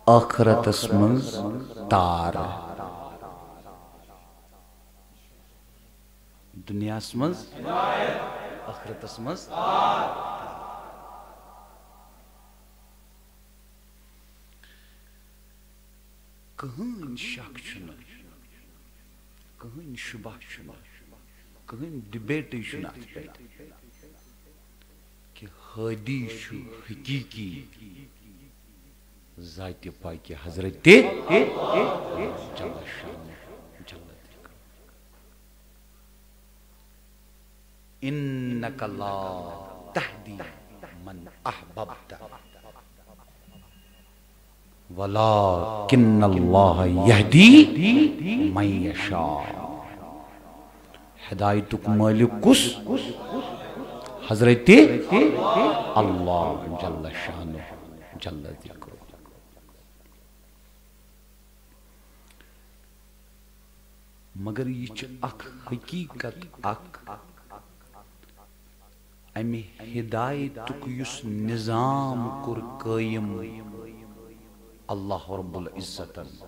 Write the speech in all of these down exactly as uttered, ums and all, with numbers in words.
ٲخرتس منٛز تار۔ دُنیاہس منٛز، ٲخرتس منٛز۔ کٕہٕنۍ شک چھُنہٕ، کٕہٕنۍ شبہ چھُنہٕ، کٕہٕنۍ ڈبیٹٕے چھُنہٕ اتھ پٮ۪ٹھ کہِ ہادی چھُ حقیقی ذاتِ پاکِ حضرتِ جل شانہ جل ذکرہ۔ انک لا تہدی من احببت ولکن اللہ یہدی من یشاء۔ ہدایتُک مٲلِک کُس؟ حضرتِ اللہ جل شانہ جل ذکرہ۔ مگر یہِ چھِ اکھ حقیقت اکھ، امہِ ہدایتُک یُس نظام کوٚر قٲیِم اللہ رب العزتن۔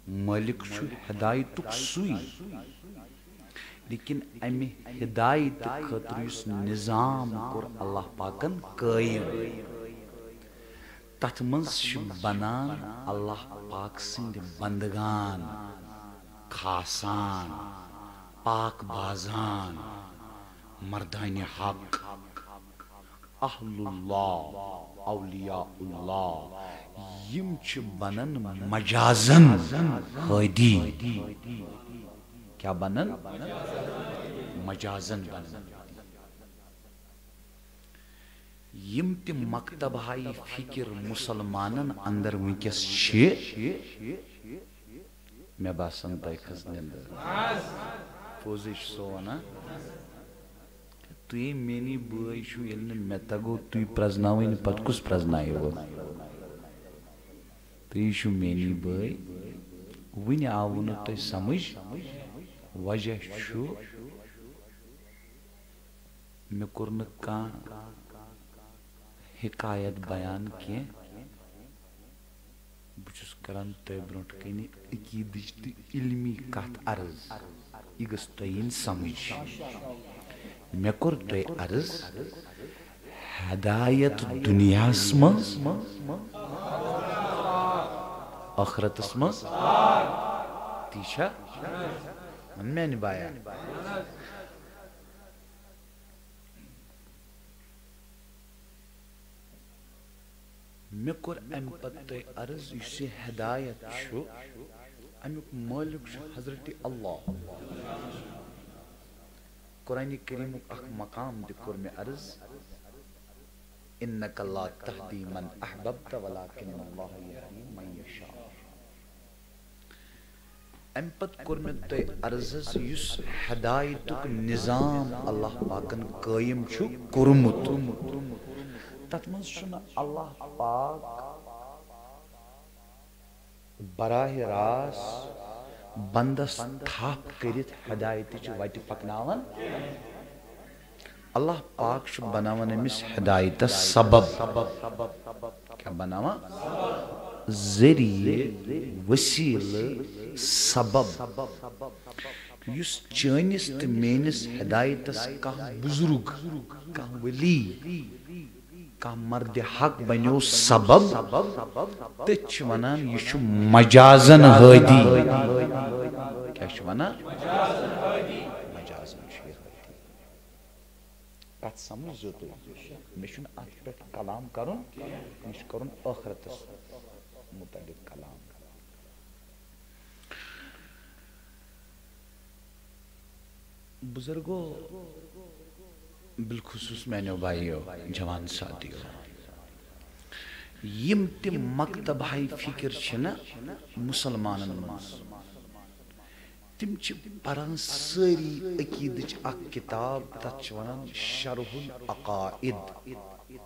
مٲلِک چھُ ہدایتُک سُے، لیکن امہِ ہدایتہٕ خٲطرٕ یُس نظام کوٚر اللہ پاکن قٲیِم، تتھ منٛز چھِ بنان اللہ پاک سٕنٛدۍ بندگان، خاصان، پاک بازان، مردانِ حق، اہل اللہ، اولیاء اللہ، یِم چھِ بنان مجازن ہادی۔ کیٛاہ بنان؟ مجازن بنان۔ یِم تہِ مکتبہٕ ہائے فکر مسلمانن اندر وٕنکیٚس چھِ، مےٚ باسان تۄہہِ کھٔژ نِندٕر۔ پوٚزٕے چھُ سُہ وَنان۔ تُہۍ میٛٲنی بٲے چھِو، ییٚلہِ نہٕ مےٚ تَگو تُہۍ پرٛزناوٕنۍ، پَتہٕ کُس پرٛزناوِ وۄنۍ؟ تُہۍ چھِو میٛٲنی بٲے۔ وٕنہِ آوٕ نہٕ تۄہہِ سمجھ۔ وجہ چھُ، مےٚ کوٚر نہٕ کانٛہہ حکایت بیان کینٛہہ۔ بہٕ چھُس کران تۄہہِ برونٛٹھ کنہِ عقیدٕچ تہٕ علمی کتھ عرض۔ یہِ گٔژھ تۄہہِ یِنۍ سمجھ۔ مےٚ کوٚر تۄہہِ عرض، ہدایت دُنیاہس منٛز، ٲخرتس منٛز۔ تی چھا؟ میانہِ بایا۔ مےٚ کوٚر اَمہِ پتہٕ تۄہہِ عرض، یُس یہِ ہدایت چھُ، اَمیُک مٲلِک چھُ حضرت اللہ۔ قرآن کریمُک اکھ مقام تہِ کوٚر مےٚ عرض، "انک لا تہدی من احببت ولکن اللہ یہدی من یشاء۔" اَمہِ پتہٕ کوٚر مےٚ تۄہہِ عرض حظ، یُس ہدایتُک نظام اللہ پاکن قٲیِم چھُ کوٚرمُت، تَتھ منٛز چھُنہٕ اللہ پاک براہ راست بندس تھپھ کٔرِتھ ہدایتٕچ وتہِ پکناوان۔ اللہ پاک چھُ بناوان أمِس ہدایتس سبب۔ کیٛاہ بناوان؟ ذٔریعہٕ، وسیلہٕ، سبب۔ یُس چٲنِس تہٕ میٲنِس ہدایتس کانٛہہ بزرگ، کانٛہہ ولی، کانٛہہ مردِ حق بنیو سبب، تٔتھۍ چھِ ونان، یہِ چھُ مجازن ہادی۔ کیٛاہ چھِ ونان؟ مجازن چھُ یہِ ہادی۔ کتھ سمجھزیو تُہۍ، مےٚ چھُنہٕ اتھ پٮ۪ٹھ کلام کرُن، مےٚ چھُ کرُن ٲخرتس متعلق کلام۔ بزرگو، بالخصوص میانیو بھائیو، جوان ساتھیو، یِم تہِ مکتبہٕ ہائے فکر چھِ نہ مسلمانن منٛز، تِم چھِ پران سٲری عقیدٕچ اکھ کِتاب، تَتھ چھِ وَنان شرح العقائد۔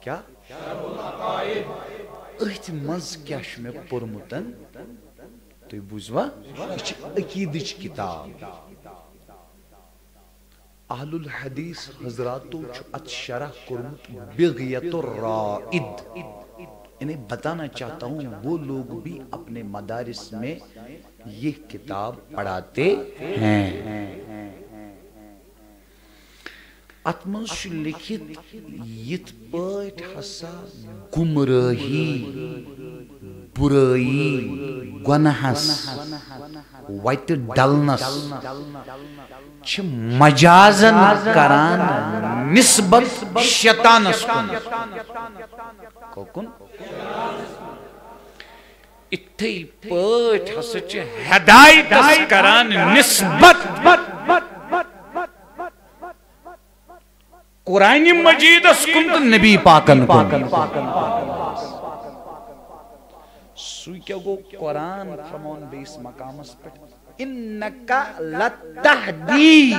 کیٛاہ؟ أتھۍ منٛز کیٛاہ چھُ مےٚ پوٚرمُت؟ تُہۍ بوٗزوا؟ یہِ چھِ عقیدٕچ کِتاب۔ اہل الحدیث حضراتو چھُ اتھ شرح کوٚرمُت بغیت الرائد۔ انہیں بتانا چاہتا ہوں، وہ لوگ بھی اپنے مدارس میں یہ کتاب پڑھاتے ہیں۔ اتھ منٛز چھُ لیکھِتھ، یِتھ پٲٹھۍ ہسا گمرٲہی، بُرٲیی، گۄناہس، وتہِ ڈلنس چھِ مجازن کران نسبت شیطانس کُن۔ کُن؟ اِتھے پٲٹھۍ ہسا چھِ ہدایتس کران نسبت قرآن مجیدس کُن تہٕ نبی پاکن کُن۔ سُے کیٛاہ گوٚو؟ قرآن فرماوان بیٚیِس مقامس پٮ۪ٹھ، "انک لتہدی"۔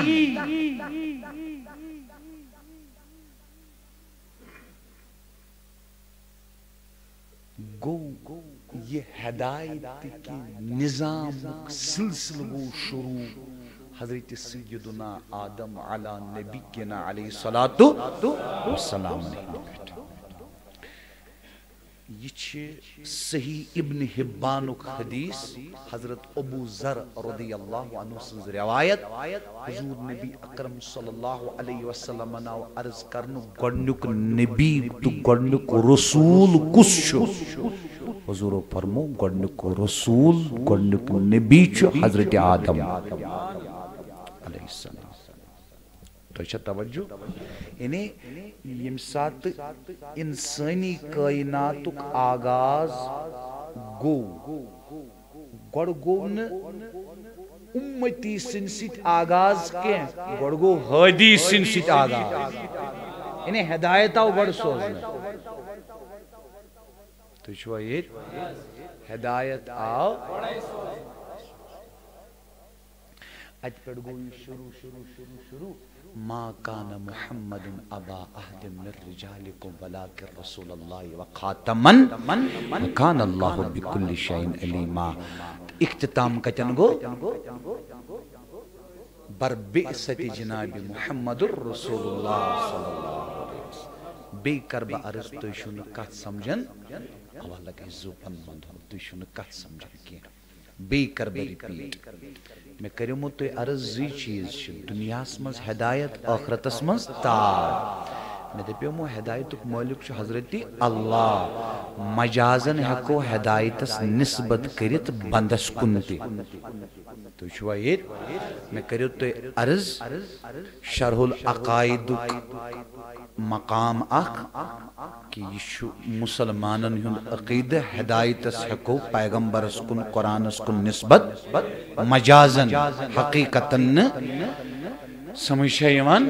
گوٚو، یہِ ہدایت کہِ نظامُک سلسلہٕ گوٚو شروع حضرت سیدنا آدم علی نبینا علیہ الصلوۃ والسلام ہٕنٛدِ پٮ۪ٹھ۔ یہِ چھِ صحیح ابن حبانُک حدیث۔ حضرت ابو ذر رضی اللہ عنہ سٕنٛز روایت، حضور نبی اکرم صلی اللہ علیہ وسلم آو عرض کرنہٕ، گۄڈنیُک نبی تہٕ گۄڈنیُک رسول کُس چھُ؟ حضورو فرمو، گۄڈنیُک رسول، گۄڈنیُک نبی چھُ حضرت آدم علیہ السلام۔ تۄہہِ چھا توجہ؟ یعنی ییٚمہِ ساتہٕ انسٲنی کائناتُک آغاز گوٚو، گۄڈٕ گوٚو نہٕ اُمتی سٕنٛدِ سۭتۍ آغاز کینٛہہ، گۄڈٕ گوٚو ہادی سٕنٛدِ سۭتۍ آغاز۔ یعنی ہدایت آو گۄڈٕ سوزنہٕ۔ تُہۍ چھِوا ییٚتہِ؟ ہدایت آو۔ اتہِ پٮ۪ٹھ گوٚو یہِ شروع، شروع، شروع، شروع۔ ما کان محمد ابا احد من رجالکم ولکن رسول اللہ و خاتم النبیین وکان اللہ بکل شیء علیما۔ اختتام کتٮ۪ن گوٚو؟ بر بعثت جناب محمد رسول اللہ صلی اللہ علیہ وسلم۔ بیٚیہِ کر بہٕ عرض، تُہۍ چھِو نہٕ کتھ سمجھان؟ اوا لگے زُو پن بنٛدُن، تُہۍ چھِو نہٕ کتھ سمجھان کینٛہہ۔ بیٚیہِ کر بہٕ repeat۔ مےٚ کریومو تۄہہِ عرض، زٕے چیٖز چھِ دُنیاہس منٛز ہدایت، ٲخرتس منٛز تار۔ مےٚ دپیومو ہدایتُک مٲلِک چھُ حضرت اللہ۔ مجازن ہٮ۪کو ہدایتس نسبت کٔرِتھ بندس کُن تہِ۔ تُہۍ چھِوا ییٚتہِ؟ مےٚ کٔرِو تُہۍ عرض، شرح العقائدُک مقام اکھ، کہِ یہِ چھُ مُسلمانن ہُنٛد عقیدٕ، ہدایتس ہٮ۪کو پیغمبرس کُن، قرآنس کُن نسبت مجازن، حقیقتن نہٕ۔ سمجھ چھا یِوان؟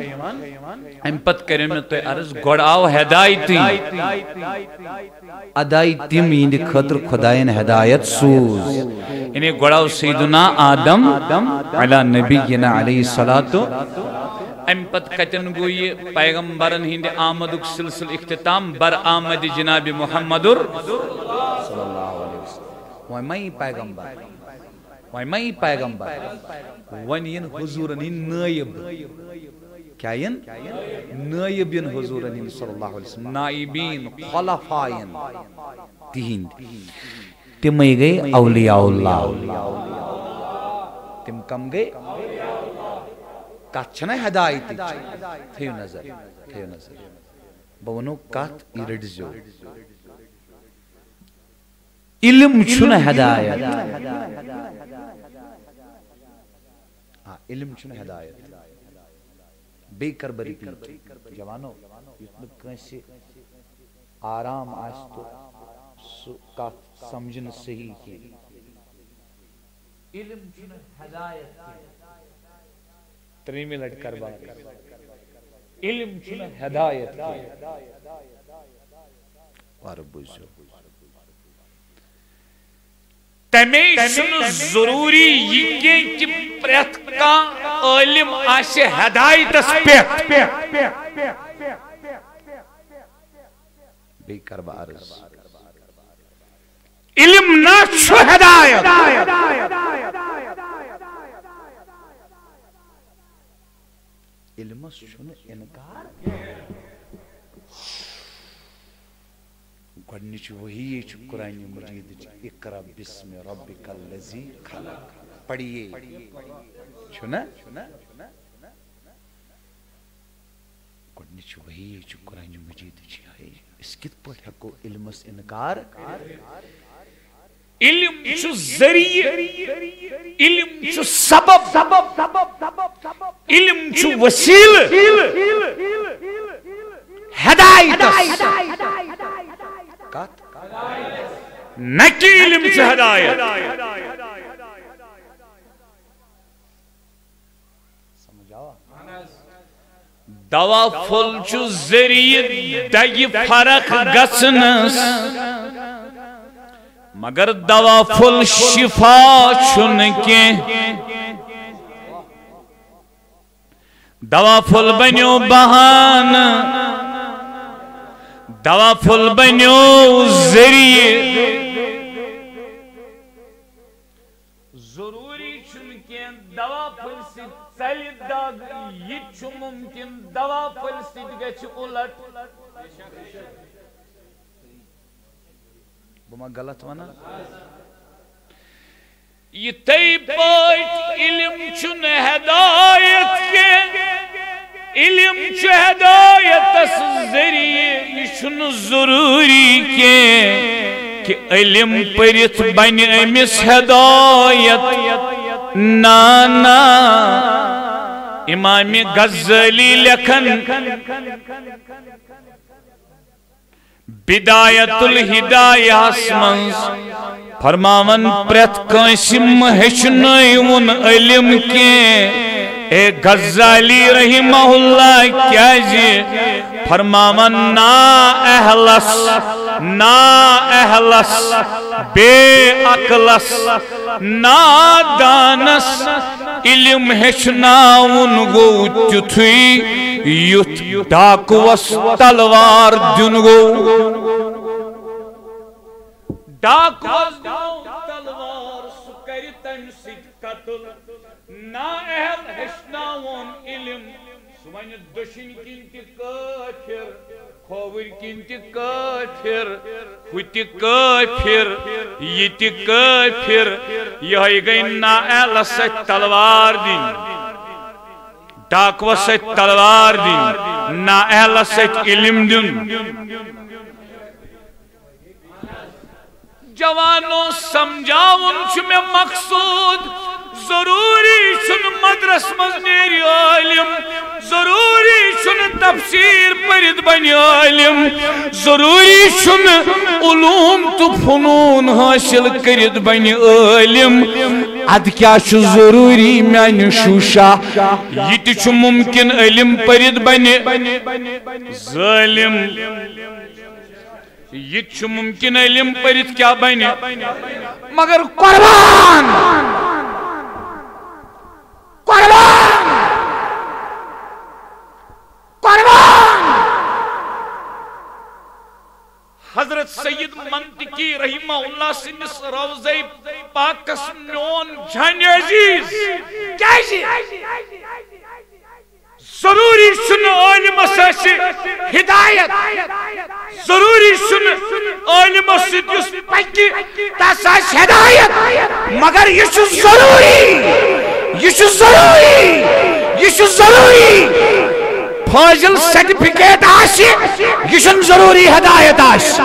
امہِ پتہٕ کٔرِو مےٚ تُہۍ عرض، گۄڈٕ آو ہدایتٕے۔ اداے تِم یِہنٛدِ خٲطرٕ خدایَن ہدایت سوٗز۔ یعنی گۄڈٕ آو سیدنا آدم علی نبینا علیہ الصلوۃ۔ امہِ پتہٕ کتٮ۪ن گوٚو یہِ پیغمبرن ہٕنٛدِ آمدُک سلسلہٕ اختتام؟ برآمد جناب محمد صلی اللہ علیہ وسلم۔ وۄنۍ ما یی پیغمبر؟ وۄنۍ ما یی پیغمبر؟ وۄنۍ یِن حضوٗرن ہٕنٛدۍ نٲیِب۔ کیٛاہ یِن؟ نٲیِب یِن حضوٗرن ہٕنٛدۍ صلی اللہ علیہ وسلم، نائبین، خلفاء یِن تِہِنٛدۍ۔ تِمے گٔے اولیاء اللہ۔ تِم کم گٔے؟ کتھ چھنہ ہدایتٕچ؟ تھٲیِو نظر، تھٲیِو نظر۔ بہٕ ونو کتھ، یہِ رٔٹزیو۔ علم چھُنہٕ ہدایت۔ آ، علم چھُنہٕ ہدایت۔ بیٚیہِ کر بہٕ repeat۔ جوانو، یُتھ نہٕ کٲنٛسہِ آرام آسہِ تہٕ سُہ کتھ سمجھِ نہٕ صحیح کینٛہہ۔ علم چھُنہٕ ہدایت کینٛہہ۔ ترٛیٚیِمہِ لٹہِ کر بہٕ عرض۔ علم چھُنہٕ ہدایت کینٛہہ۔ وارٕ بوٗزِو۔ تمے چھُنہٕ ضروٗری یہِ کینٛہہ کہِ پرٛٮ۪تھ کانٛہہ عٲلِم آسہِ ہدایتس پٮ۪ٹھ۔ بیٚیہِ کرٕ بہٕ عرض، علم نہ چھُ ہدایت۔ علمس چھُنہٕ انکار۔ گۄڈٕنِچ وحی چھِ قرآن مجیدٕچ، "اقرأ باسم ربک الذی خلق"، پٔرِو۔ چھُ نا؟ گۄڈٕنِچ وحی چھِ قرآن مجیدٕچ یِہوٚے۔ أسۍ کِتھ پٲٹھۍ ہٮ۪کو علمس انکار؟ علم چھُ ذٔریعہٕ، علم چھُ سبب، علم چھُ وسیلہٕ ہدایتس۔ کتھ؟ نہ کہ علم چھُ ہدایت۔ سمجھ آوا؟ دوا پھوٚل چھُ ذٔریعہٕ دگہِ فرق گژھنس، مگر دوا پھوٚل شفا چھُنہٕ کینٛہہ۔ دوا پھوٚل بنیو بہانہٕ، دوا پھوٚل بنیو ذٔریعہٕ۔ ضروٗری چھُنہٕ کینٛہہ دوا پھٔلۍ سۭتۍ ژَلہِ دَگ، یہِ تہِ چھُ مُمکِن دوا پھٔلۍ سۭتۍ گژھِ اُلٹ۔ بہٕ ما غلط وَنان؟ یِتھَے پٲٹھۍ علم چھُنہٕ ہدایت کینٛہہ۔ علم چھُ ہدایتس ذٔریعہٕ، یہِ چھُنہٕ ضروٗری کینٛہہ کہِ علم پٔرِتھ بنہِ أمِس ہدایت۔ نہ، نہ۔ امام غزالی لیکھن بدایت الہدایہس منٛز فرماوان، پرٛٮ۪تھ کٲنٛسہِ مہ ہیٚچھنٲوُن علم کینٛہہ۔ اے غزالی رحمہ اللہ، کیازِ؟ فرماوان، نا اہلس، نا اہلس، بے عقلس، نادانس علم ہیٚچھناوُن گوٚو تیُتھُے یُتھ ڈاکوس تلوار دیُن گوٚو۔ ڈاکوس دِمو تلوار، سُہ کرِ تمہِ سۭتۍ قتل۔ نااہل ہیٚچھناوون علم، سُہ ونہِ دٔچھِنۍ کِنۍ تہِ کٲفِر، کھووٕرۍ کِنۍ تہِ کٲفِر، ہُہ تہِ کٲفِر، یہِ تہِ کٲفِر۔ یِہوٚے گٔے نااہلس سۭتۍ تلوار دِنۍ، ڈاکوس سۭتۍ تلوار دِنۍ، نااہلس سۭتۍ علم دیُن۔ جوانو، سمجھاوُن چھُ مےٚ مقصود۔ ضروٗری چھُنہٕ مدرس منٛز نیرِ عٲلِم، ضروٗری چھُنہٕ تفسیٖر پٔرِتھ بنہِ عٲلِم، ضروٗری چھُنہٕ علوم تہٕ فنوٗن حٲصِل کٔرِتھ بنہِ عٲلِم۔ اَدٕ کیٛاہ چھُ ضروٗری میانہِ شوٗشا؟ یہِ تہِ چھُ مُمکِن علم پٔرِتھ بنہِ ظٲلِم۔ یہِ تہِ چھُ مُمکِن علم پٔرِتھ کیٛاہ بنہِ؟ مگر قربان، قربان، قربان۔ حضرت سید منطقی رحمہ اللہ سٕنٛدِس روضہ پاکس میون جان عزیز، کیازِ؟ ضروٗری چھُنہٕ عٲلمس آسہِ ہدایت، ضروٗری چھُنہٕ عٲلمس سۭتۍ یُس پکہِ تس آسہِ ہدایت، مگر یہِ چھُ ضروٗری، یہِ چھُ ضروٗری، یہِ چھُ ضروٗری۔ فاضل سرٹیفکیٹ آسہِ، یہِ چھُنہٕ ضروٗری ہدایت آسہِ۔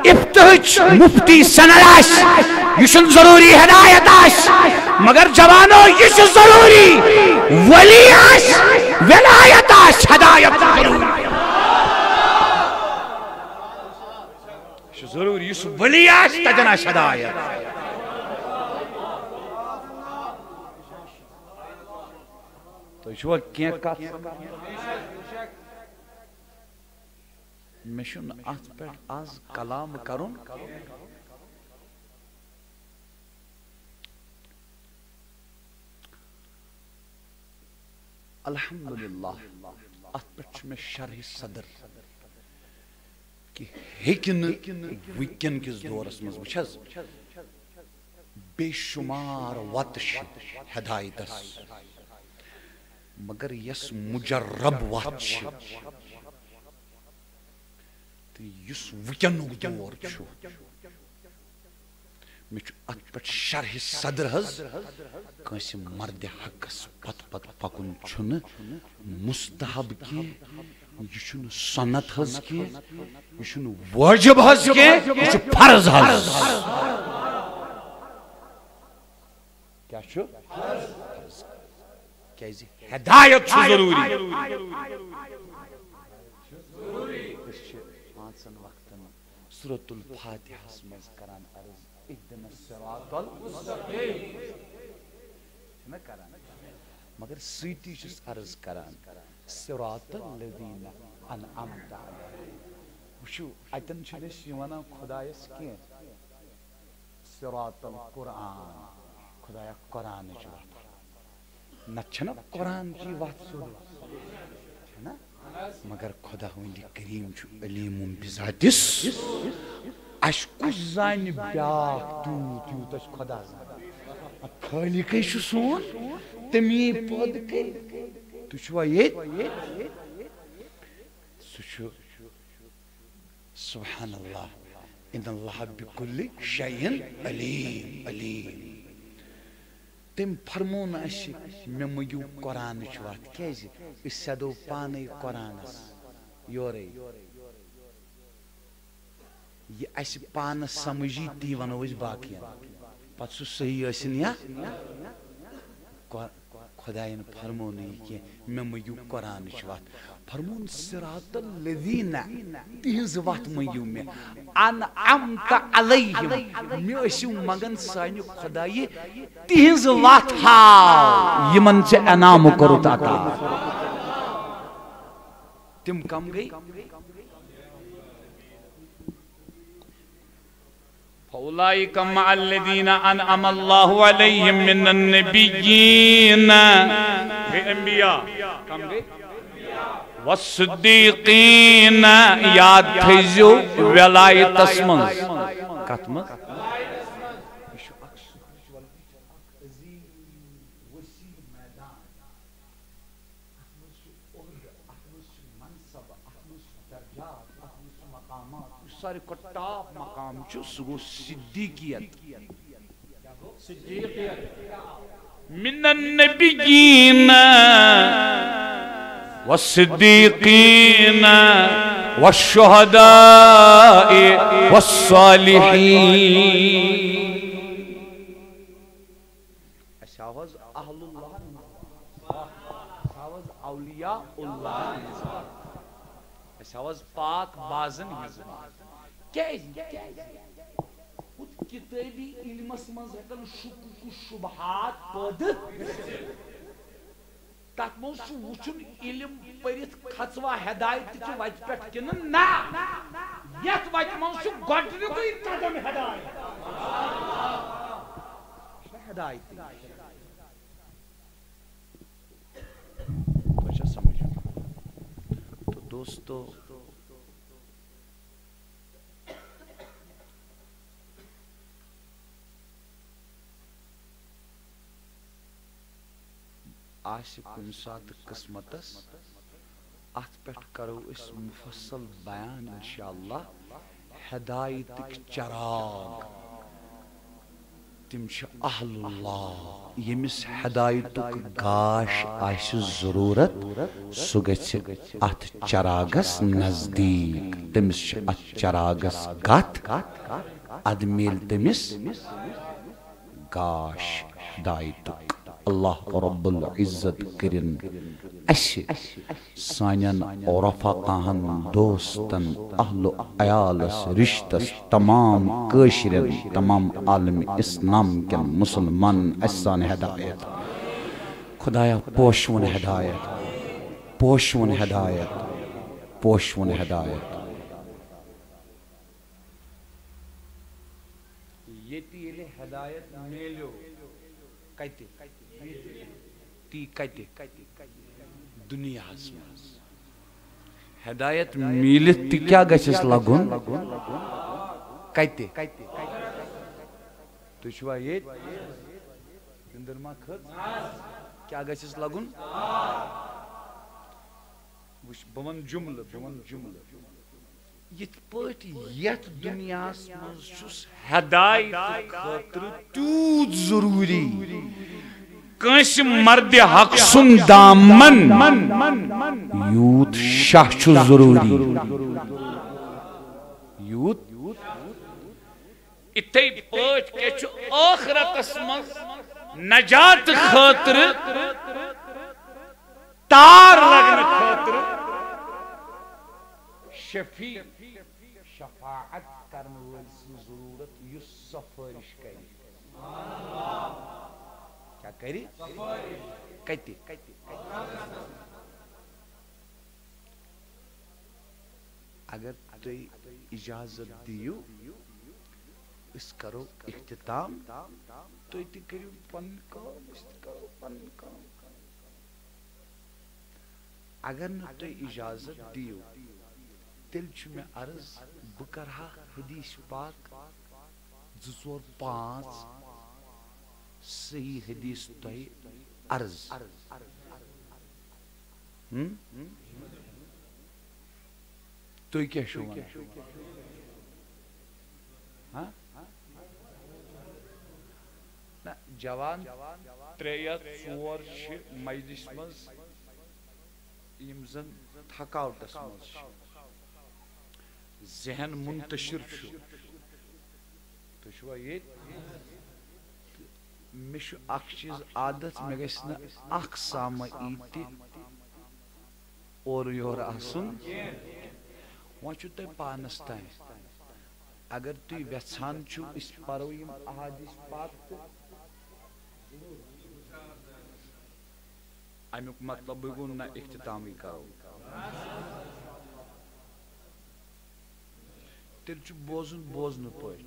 افتحٕچ مفتی سند آسہِ، یہِ چھُنہٕ ضروٗری ہدایت آسہِ، مگر جوانو، یہِ چھُ ضروٗری۔ ولی آسہِ، ولایت آسہِ، ہدایت چھُ ضروٗری۔ یہِ چھُ ضروٗری، یُس ولی آسہِ، تتٮ۪ن آسہِ ہدایت۔ تُہۍ چھِوا کینٛہہ کتھ سمجھان؟ مےٚ چھُنہٕ اتھ پٮ۪ٹھ از کلام کرُن۔ الحمدللہ، اتھ پٮ۪ٹھ چھُ مےٚ شرح صدر کہِ ہیٚکہِ نہٕ وٕنکٮ۪ن کِس دورس منٛز، وٕچھ حظ، بے شمار وتہٕ چھِ ہدایتس، مگر یۄس مجرب وتھ چھِ، تہٕ یُس وٕنکیٚنُک دور چھُ، مےٚ چھُ اتھ پٮ۪ٹھ شرح صدر حظ۔ کٲنٛسہِ مردِ حقس پتہٕ پتہٕ پکُن چھُنہٕ مستحب کینٛہہ، یہِ چھُنہٕ سنت حظ کینٛہہ، یہِ چھُنہٕ واجب حظ کینٛہہ، یہِ چھُ فرض حظ۔ کیٛاہ چھُ؟ فرض۔ کیٛازِ؟ ہدایت چھُ ضروٗری۔ أسۍ چھِ پانٛژن وقتن سورۃ الفاتحس منٛز کران عرض، اہدنا الصراط المستقیم۔ چھِنہ کران؟ مگر سۭتی چھُس عرض کران، صراط الذین انعمت علیہم۔ وٕچھِو، اتٮ۪ن چھِنہٕ أسۍ یہِ ونان خۄدایس کینٛہہ، صراط القرآن، خۄدایا قرآنٕچ وتھ۔ نتہٕ چھنہ قرآن چی وتھ سیوٚد وتھ؟ چھنہ؟ مگر خۄداوندِ کریم چھُ علیم بذاتس۔ اسہِ کُس زانہِ بیاکھ تیوٗت یوٗت اسہِ خۄدا زانہِ؟ خٲلقے چھُ سون، تٔمی پٲدٕ کٔرۍ۔ تُہۍ چھِوا ییٚتہِ؟ سُہ چھُ سبحان اللہ، ان اللہ بکل شیء علیم، علیم۔ تٔمۍ فرموو نہٕ اَسہِ، مےٚ مٔنٛگِو قرآنٕچ وَتھ۔ کیٛازِ؟ أسۍ سیٚدو پانَے قرآنَس یورَے۔ یہِ اَسہِ پانَس سَمٕجھی، تی وَنو أسۍ باقیَن۔ پَتہٕ سُہ صحیح ٲسِن یا خۄ-، خۄدایَن فرموو نہٕ یہِ کینٛہہ، مےٚ مٔنٛگِو قرآنٕچ وَتھ۔ فرمووُن، صراط الذین، تِہنٛز وَتھ مٔنٛگِو مےٚ، انعمت علیہم، مےٚ ٲسِو منٛگان سانہِ خۄدایہِ تِہنٛز وَتھ ہاو، یِمن ژےٚ انعام کوٚرُتھ عطا۔ تِم کم گٔے؟ فَأُولَٰئِكَ مَعَ الَّذِينَ أَنْعَمَ اللَّهُ عَلَيْهِمْ مِنَ النَّبِيِّينَ، گٔے انبیاء، کم گٔے؟ وَالصِّدِّيقِينَ، یاد تھٲیزیو ولایتس منٛز۔ کتھ منٛز؟ یہِ چھُ اکھ spiritual، یہِ چھُ اکھ عظیم، وسیع میدان۔ اتھ منٛز چھُ عہدٕ، اتھ منٛز چھُ منصب، اتھ منٛز چھُ درجات، اتھ منٛز چھُ مقامات۔ یُس ساروی کھۄتہٕ top مقام چھُ، سُہ گوٚو صدیقیت۔ من النبیین والصدیقین والشہداء والصالحین۔ اسہِ آو حظ اہل اللہ نِش۔ اسہِ آو حظ اولیاء اللہ نِش۔ اسہِ آو حظ پاک بازن ہٕنٛز۔ کیٛازِ؟ کیٛازِ؟ ہُتھ کِتٲبی علمس منٛز ہٮ۪کن شکوک و شبہات پٲدٕ۔ تتھ منٛز چھُ وُچھُن علم پٔرِتھ کھژوا ہدایتٕچہِ وتہِ پٮ۪ٹھ کِنہٕ نہ۔ یتھ وتہِ منٛز چھُ گۄڈنیُکُے قدم ہدایت۔ ہدایت۔ تۄہہِ چھا سمجھ؟ تو دوستو، آسہِ کُنہِ ساتہٕ قٕسمتس، اتھ پٮ۪ٹھ کرو أسۍ مفصل بیان انشاءاللہ۔ ہدایتٕکۍ چراغ، تِم چھِ اہل اللہ۔ ییٚمِس ہدایتُک گاش آسہِ ضروٗرت، سُہ گژھِ اتھ چراغس نزدیٖک، تٔمِس چھِ اتھ چراغس گتھ، ادٕ میلہِ تٔمِس گاش ہدایتُک۔ اللہ رب العزت کٔرِن اسہِ، سانٮ۪ن رفقاہن، دوستن، اہل و عیالس، رشتس، تمام کٲشرٮ۪ن، تمام عالم اسلام کٮ۪ن مسلمانن اسہِ سان ہدایت۔ خدایا، پوشوُن ہدایت، پوشوُن ہدایت، پوشوُن ہدایت۔ ییٚتہِ ییٚلہِ ہدایت میلیو، کتہِ؟ تی کتہِ؟ دُنیاہس منٛز۔ ہدایت میٖلِتھ تہِ کیٛاہ گژھٮ۪س لگُن؟ کتہِ؟ تُہۍ چھِوا ییٚتہِ؟ تِندٕر ما کھٔژ؟ کیٛاہ گژھٮ۪س لگُن؟ وٕچھ، بہٕ وَنہٕ جُملہٕ، بہٕ وَنہٕ جُملہٕ۔ یِتھ پٲٹھۍ یَتھ دُنیاہَس منٛز چھُس ہدایت خٲطرٕ تیوٗت ضروٗری، کٲنٛسہِ مردِ حق سُنٛد دامن یوٗت شاہ چھُ ضروٗری۔ یوٗت۔ اِتھے پٲٹھۍ کیٛاہ چھُ ٲخرتس منٛز نجات خٲطرٕ، تار لگنہٕ خٲطرٕ شفیع، شفاعت کرن وٲلۍ سٕنٛز ضروٗرت، یُس سفٲرِش کرِ۔ کیٛاہ کرِ؟ کتہِ؟ اگر تُہۍ اجازت دِیِو، أسۍ کرو اختتام۔ تُہۍ تہِ کٔرِو پنٕنۍ کٲم، أسۍ تہِ کرو پنٕنۍ کٲم۔ اگر نہٕ تُہۍ اجازت دِیِو، تیٚلہِ چھُ مےٚ عرض، بہٕ کرٕ ہا حدیث پاک زٕ ژور پانٛژھ صحیح حدیث تۄہہِ عرض۔ ہم؟ تُہۍ کیٛاہ چھِو وَنان؟ ہاں؟ نہ، جوان ترٛےٚ یا ژور چھِ مجلس منٛز، یِم زَن تھکاوٹس منٛز چھِ، ذہن منتشر چھُ۔ تُہۍ چھِوا ییٚتہِ؟ مےٚ چھُ اکھ چیٖز عادت، مےٚ گژھِ نہٕ اکھ سامہٕ یی تہِ اورٕ یورٕ آسُن۔ وۄنۍ چھُ تۄہہِ پانس تام۔ اگر تُہۍ یژھان چھِو، أسۍ پرو یِم احادیث پاک تہٕ امیُک مطلبٕے گوٚو نہ اختتامٕے کرو۔ تیٚلہِ چھُ بوزُن بوزنہٕ پٲٹھۍ۔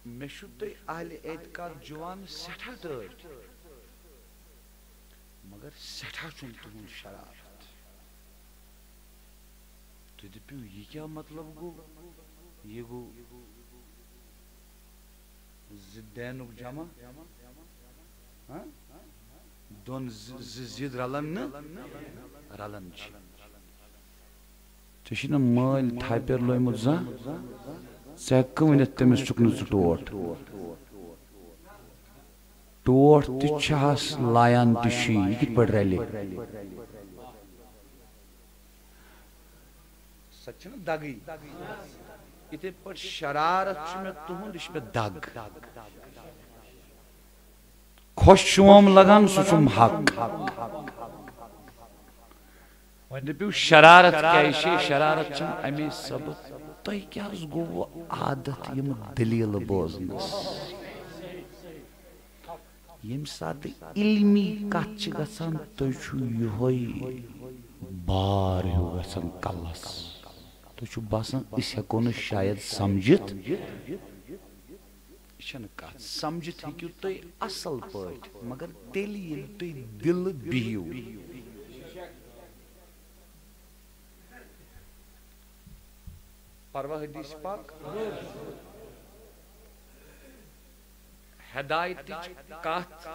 مےٚ چھُ تۄہہِ اہلِ اعتقاد جوان سٮ۪ٹھاہ ٹٲٹھۍ، مگر سٮ۪ٹھاہ چھُم تُہُنٛد شرارت۔ تُہۍ دٔپِو، یہِ کیٛاہ مطلب گوٚو؟ یہِ گوٚو زٕ دینُک جمع؟ ہاں؟ دۄن زٕ، زٕ ضِد رلن نہٕ، رلن چھِ۔ ژےٚ چھُے نہ مٲلۍ تھپٮ۪ر لویمُت زانٛہہ؟ ژٕ ہٮ۪ککھٕ ؤنِتھ تٔمِس چھُکھ نہٕ ژٕ ٹوٹھ؟ ٹوٹھ تہِ چھہس، لایان تہِ چھُے، یہِ کِتھ پٲٹھۍ رلہِ؟ سۄ چھنہٕ دگٕے۔ یِتھے پٲٹھۍ شرارت چھُ مےٚ تُہُنٛد، یہِ چھُ مےٚ دگ۔ خۄش چھُم لگان، سُہ چھُم حق۔ وۄنۍ دٔپِو، شرارت کیٛازِ چھِ؟ شرارت چھَنہٕ اَمے سبب۔ تۄہہِ کیٛاہ حظ گوٚوٕ عادت یِم دٔلیٖلہٕ بوزنَس؟ ییٚمہِ ساتہٕ علمی کتھ چھِ گژھان، تُہۍ چھُو یِہوٚے بار ہیوٗ گژھان کلس۔ تُہۍ چھُو باسان، أسۍ ہٮ۪کو نہٕ شاید سمجھِتھ۔ یہِ چھَنہٕ کتھ۔ سمجھِتھ ہیٚکِو تُہۍ اصل پٲٹھۍ، مگر تیٚلہِ ییٚلہِ تُہۍ دِلہٕ بِہِو۔ پروا حدیث پاک۔ ہدایتٕچ کتھ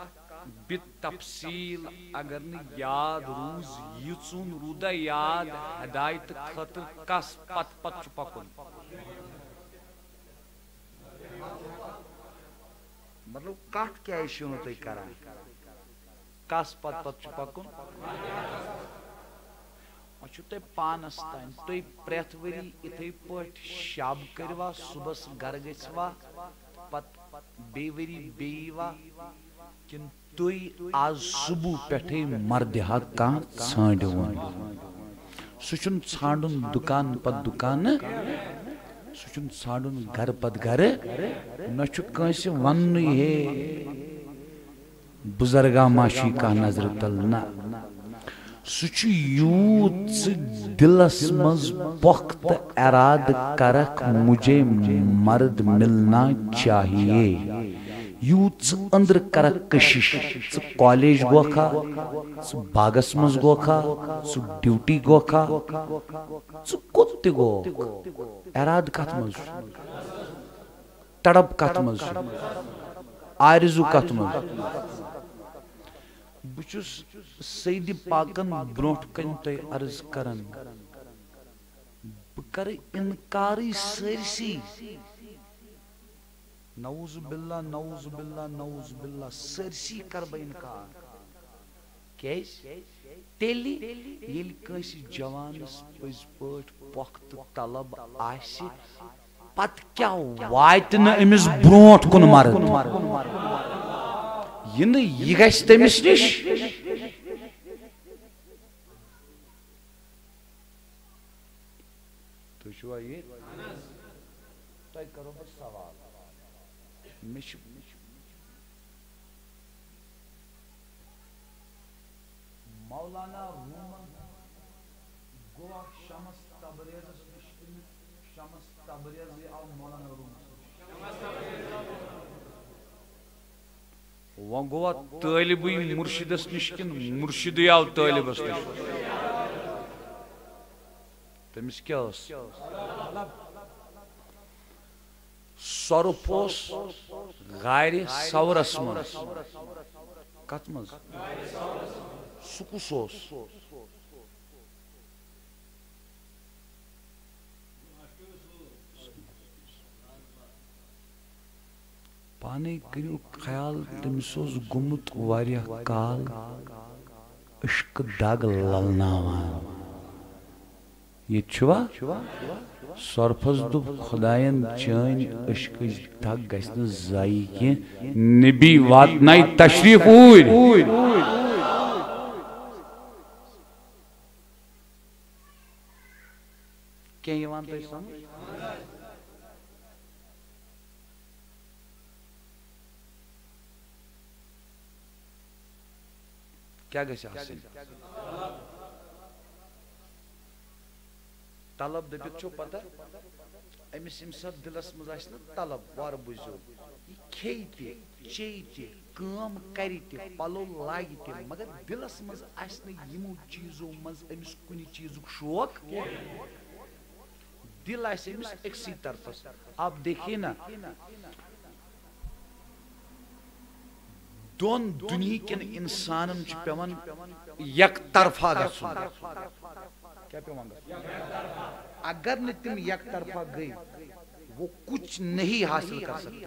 بتفصیل اگر نہٕ یاد روٗز، یہِ ژوٚن روٗدا یاد، ہدایتہٕ خٲطرٕ کس پتہٕ پتہٕ چھُ پکُن؟ مطلب، کتھ کیٛازِ چھِو نہٕ تُہۍ کران؟ کس پتہٕ پتہٕ چھُ پکُن؟ وۄنۍ چھُ تۄہہِ پانس تام۔ تُہۍ پرٛٮ۪تھ ؤری یِتھے پٲٹھۍ شب کٔرِوا، صُبحس گرٕ گٔژھوا، پتہٕ بیٚیہِ ؤری بیٚیہِ یِوا، کِنہٕ تُہۍ آز صُبح پٮ۪ٹھے مردِ حق کانٛہہ ژھٲنٛڈِوُن؟ سُہ چھُنہٕ ژھانٛڈُن دُکان پتہٕ دُکانہٕ، سُہ چھُنہٕ ژھانٛڈُن گرٕ پتہٕ گرٕ، نہ چھُ کٲنٛسہِ وننُے ہے بُزرگا ما چھُے کانٛہہ نظرِ تل، نہ۔ سُہ چھُ یوٗت ژٕ دِلس منٛز پۄختہٕ ارادٕ کرکھ، مجھے مرد ملنا چاہیے۔ یوٗت ژٕ أنٛدرٕ کرکھ کشش، ژٕ کالج گوکھا، ژٕ باغس منٛز گوکھا، ژٕ ڈیوٹی گوکھا، ژٕ کوٚت تہِ گوکھ، ارادٕ کتھ منٛز چھُ؟ تڑپ کتھ منٛز چھُ؟ آرزو کتھ منٛز؟ بہٕ چھُس سیدِ پاکن برونٛٹھ کنہِ تۄہہِ عرض کران، بہٕ کرٕ انکارٕے سٲرسٕے۔ نعوذ باللہ، نعوذ باللہ، نعوذ باللہ، سٲرسٕے کرٕ بہٕ انکار۔ کیازِ؟ تیٚلہِ ییٚلہِ کٲنٛسہِ جوانس پٔزۍ پٲٹھۍ پۄختہٕ طلب آسہِ، پتہٕ کیٛاہ واتہِ نہٕ أمِس برونٛٹھ کُن مرد؟ یہِ نہٕ یہِ گژھِ تٔمِس نِش۔ تُہۍ چھِوا یہِ؟ تۄہہِ کرو بہٕ سوال۔ مےٚ چھُ مولانا رومن گوٚوا شمس تبریزس نِش کِنہٕ شمس تبریزٕے آو مولانا رومس نِش؟ وۄنۍ گوٚوا طٲلبٕے مُرشِدس نِش کِنہٕ مُرشِدٕے آو طٲلبس نِش؟ تٔمِس کیٛاہ ٲس؟ سۄرُپھ اوس غارِ ثورس منٛز۔ کتھ منٛز؟ سُہ کُس اوس؟ پانے کٔرِو خیال، تٔمِس اوس گوٚمُت واریاہ کال عشقہٕ دگ للناوان۔ ییٚتہِ چھُوا؟ سۄرپھس دوٚپ، "خۄداین، چٲنۍ عشقٕچ دگ گژھِ نہٕ ضایع کینٛہہ۔" نبی واتنایہِ تشریف اوٗرۍ۔ کینٛہہ یِوان تۄہہِ سمجھ؟ کیٛاہ گژھِ آسٕنۍ؟ طلب دٔپِتھ چھو پتہ، أمِس ییٚمہِ ساتہٕ دِلس منٛز آسہِ نہ طلب، وارٕ بوٗزِو، یہِ کھیٚیہِ تہِ، چیٚیہِ تہِ، کٲم کرِ تہِ، پلو لاگہِ تہِ، مگر دِلس منٛز آسہِ نہٕ یِمو چیٖزو منٛز أمِس کُنہِ چیٖزُک شوق۔ دِل آسہِ أمِس أکسٕے طرفس۔ آپ دیکھیے نا، دۄن دُنہیٖکٮ۪ن اِنسانن چھُ پٮ۪وان یک طرفہ گژھُن۔ کیٛاہ پٮ۪وان گژھُن؟ اگر نہٕ تِم یک طرفہ گٔے، وہ کچھ نہیں حاصل کر سکتے۔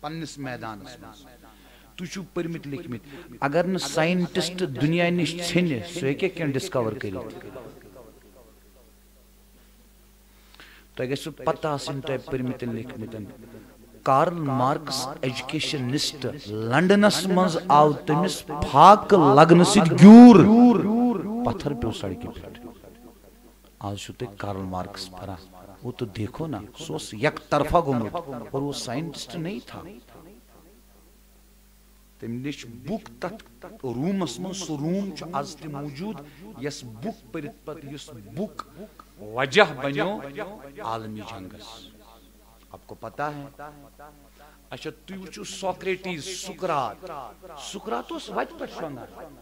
پننِس میدانس منٛز۔ تُہۍ چھِو پٔرمٕتۍ لیکھمٕتۍ۔ اگر نہٕ ساینٹسٹ دُنیا نِش ژھیٚنہِ، سُہ ہیٚکہِ کینٛہہ ڈسکور کٔرِتھ؟ تۄہہِ گژھِو پتہ آسٕنۍ، تۄہہِ پٔرمٕتٮ۪ن لیکھمٕتٮ۪ن۔ کارل مارکس، ایجوکیشنسٹ، لندنس منٛز آو تٔمِس پھاکہٕ لگنہٕ سۭتۍ گیوٗر۔ پتھر پیوٚو سڑکہِ پٮ۪ٹھ۔ آز چھُو تُہۍ کارل مارکس پران۔ وہ تو دیکھو نا، سُہ اوس یک طرفہ گوٚمُت اور وہ سائنٹسٹ نہیں تھا۔ تٔمۍ لیٚچھ بُک تتھ روٗمس منٛز، سُہ روٗم چھُ از تہِ موجود، یۄس بُک پٔرِتھ پتہٕ یُس بُک وجہ بنیو عالمی جنگس۔ آپ کو پتا ہے؟ اچھا، تُہۍ وٕچھِو سوکریٹیز، سقراط۔ سقراط اوس وتہِ پٮ۪ٹھ شۄنٛگان۔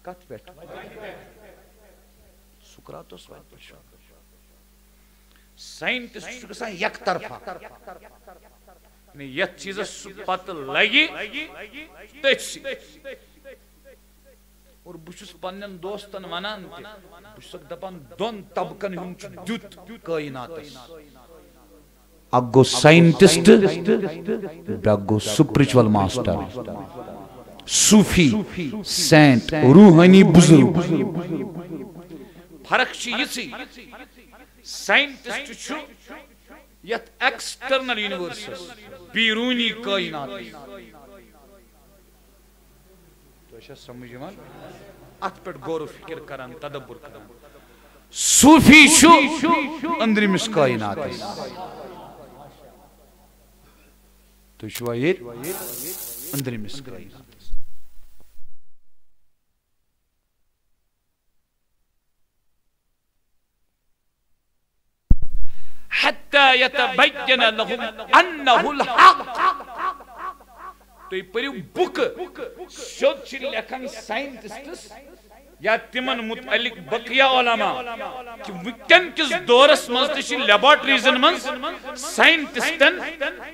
کتھ پٮ۪ٹھ؟ سقراط اوس وتہِ پٮ۪ٹھ شۄنٛگان۔ ساینٹسٹ چھُ گژھان یک طرفہ۔ یعنی یتھ چیٖزس سُہ پتہٕ لگہِ، تٔتھۍ سۭتۍ۔ اور بہٕ چھُس پننٮ۪ن دوستن ونان تہِ، بہٕ چھُسکھ دپان، دۄن طبقن ہُنٛد چھُ دیُت کٲیناتس۔ اکھ گوٚو ساینٹسٹ، بیٛاکھ گوٚو سپرچوئل ماسٹر، صوفی، سینٹ، روحٲنی بزرگ۔ فرق چھِ یِژٕے، ساینٹسٹ چھُ یتھ ایکسٹرنل یونیورسس، بیرونی کائناتس۔ تۄہہِ چھا سمجھ یِوان؟ اتھ پٮ۪ٹھ غور و فکر کران، تدبر کران۔ صوفی چھُ أنٛدرِمِس کائناتس۔ تُہۍ چھِوا ییٚتہِ؟ أنٛدرِمِس کائناتس۔ حتى يتبين لهم أنه الحق۔ تُہۍ پٔرِو بُکہٕ، سیوٚد چھِ لیکھان ساینٹسٹس یا تِمن متعلق بقیہ علماء کہِ وٕنکٮ۪ن کِس دورس منٛز تہِ چھِ لیبارٹریزن منٛز ساینٹسٹن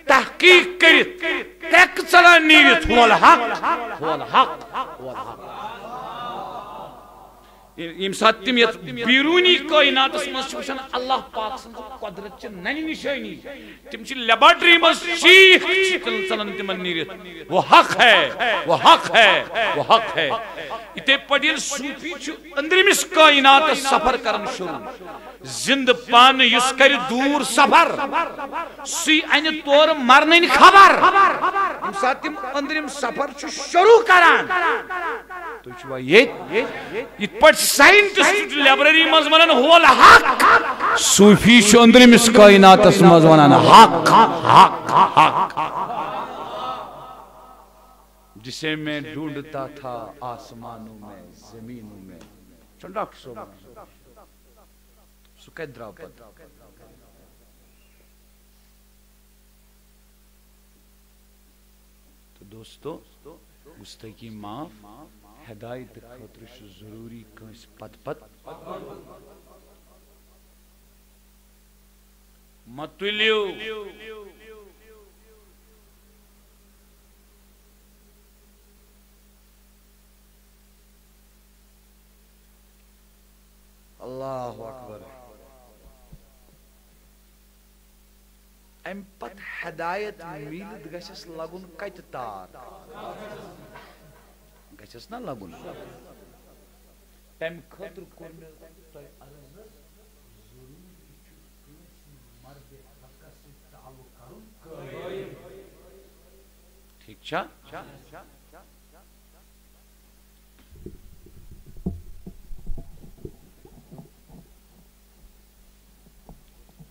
تحقیق کٔرِتھ ٹیک ژلان نیٖرِتھ، ہو الحق، ہو الحق، ہو الحق۔ ییٚمہِ ساتہٕ تِم یَتھ بیروٗنی کٲیناتس منٛز چھِ وٕچھان اللہ پاک سٕنٛز قۄدرت چہِ ننہِ نِشٲنی، تِم چھِ لیبارٹری منٛز شیٖکھ چھِ تِم ژلان تِمن نیٖرِتھ، وہ حق ہے، وہ حق ہے، وہ حق ہے۔ یِتھے پٲٹھۍ ییٚلہِ صوٗفی چھُ أنٛدرِمِس کٲیناتس سفر کران شروٗع، زِنٛدٕ پانہٕ یُس کرِ دوٗر سفر، سُے انہِ تورٕ مرنٕنۍ خبر۔ ییٚمہِ ساتہٕ تِم أنٛدرِم سفر چھُ شروٗع کران، تُہۍ چھِوا ییٚتہِ؟ یِتھ پٲٹھۍ ساینٹسٹ چھُ لائبریری منٛز ونان، ہو الحق، صوفی چھُ أنٛدرِمِس کٲیناتس منٛز ونان، حق، حق، حق۔ جسے میں ڈھونڈتا تھا آسمانوں میں، زمینوں میں۔ چھُنہٕ ڈاکٹر صٲب ونان؟ سُہ کتہِ درٛاو پتہٕ؟ تہٕ دوستو، گستٲخی معاف، ہدایت خٲطرٕ چھُ ضروٗری کٲنٛسہِ پتہٕ پتہٕ۔ مہ تُلِو۔ اللہ اکبر۔ امہِ پتہٕ ہدایت میٖلِتھ گژھٮ۪س لگُن کتہِ تار؟ گژھٮ۪س نا لگُن۔ تمہِ خٲطرٕ کوٚر مےٚ تۄہہِ عرض حظ، ضروٗری چھُ کٲنٛسہِ مردِ حقس سۭتۍ تعلق کرُن قٲیِم۔ ٹھیٖک چھا؟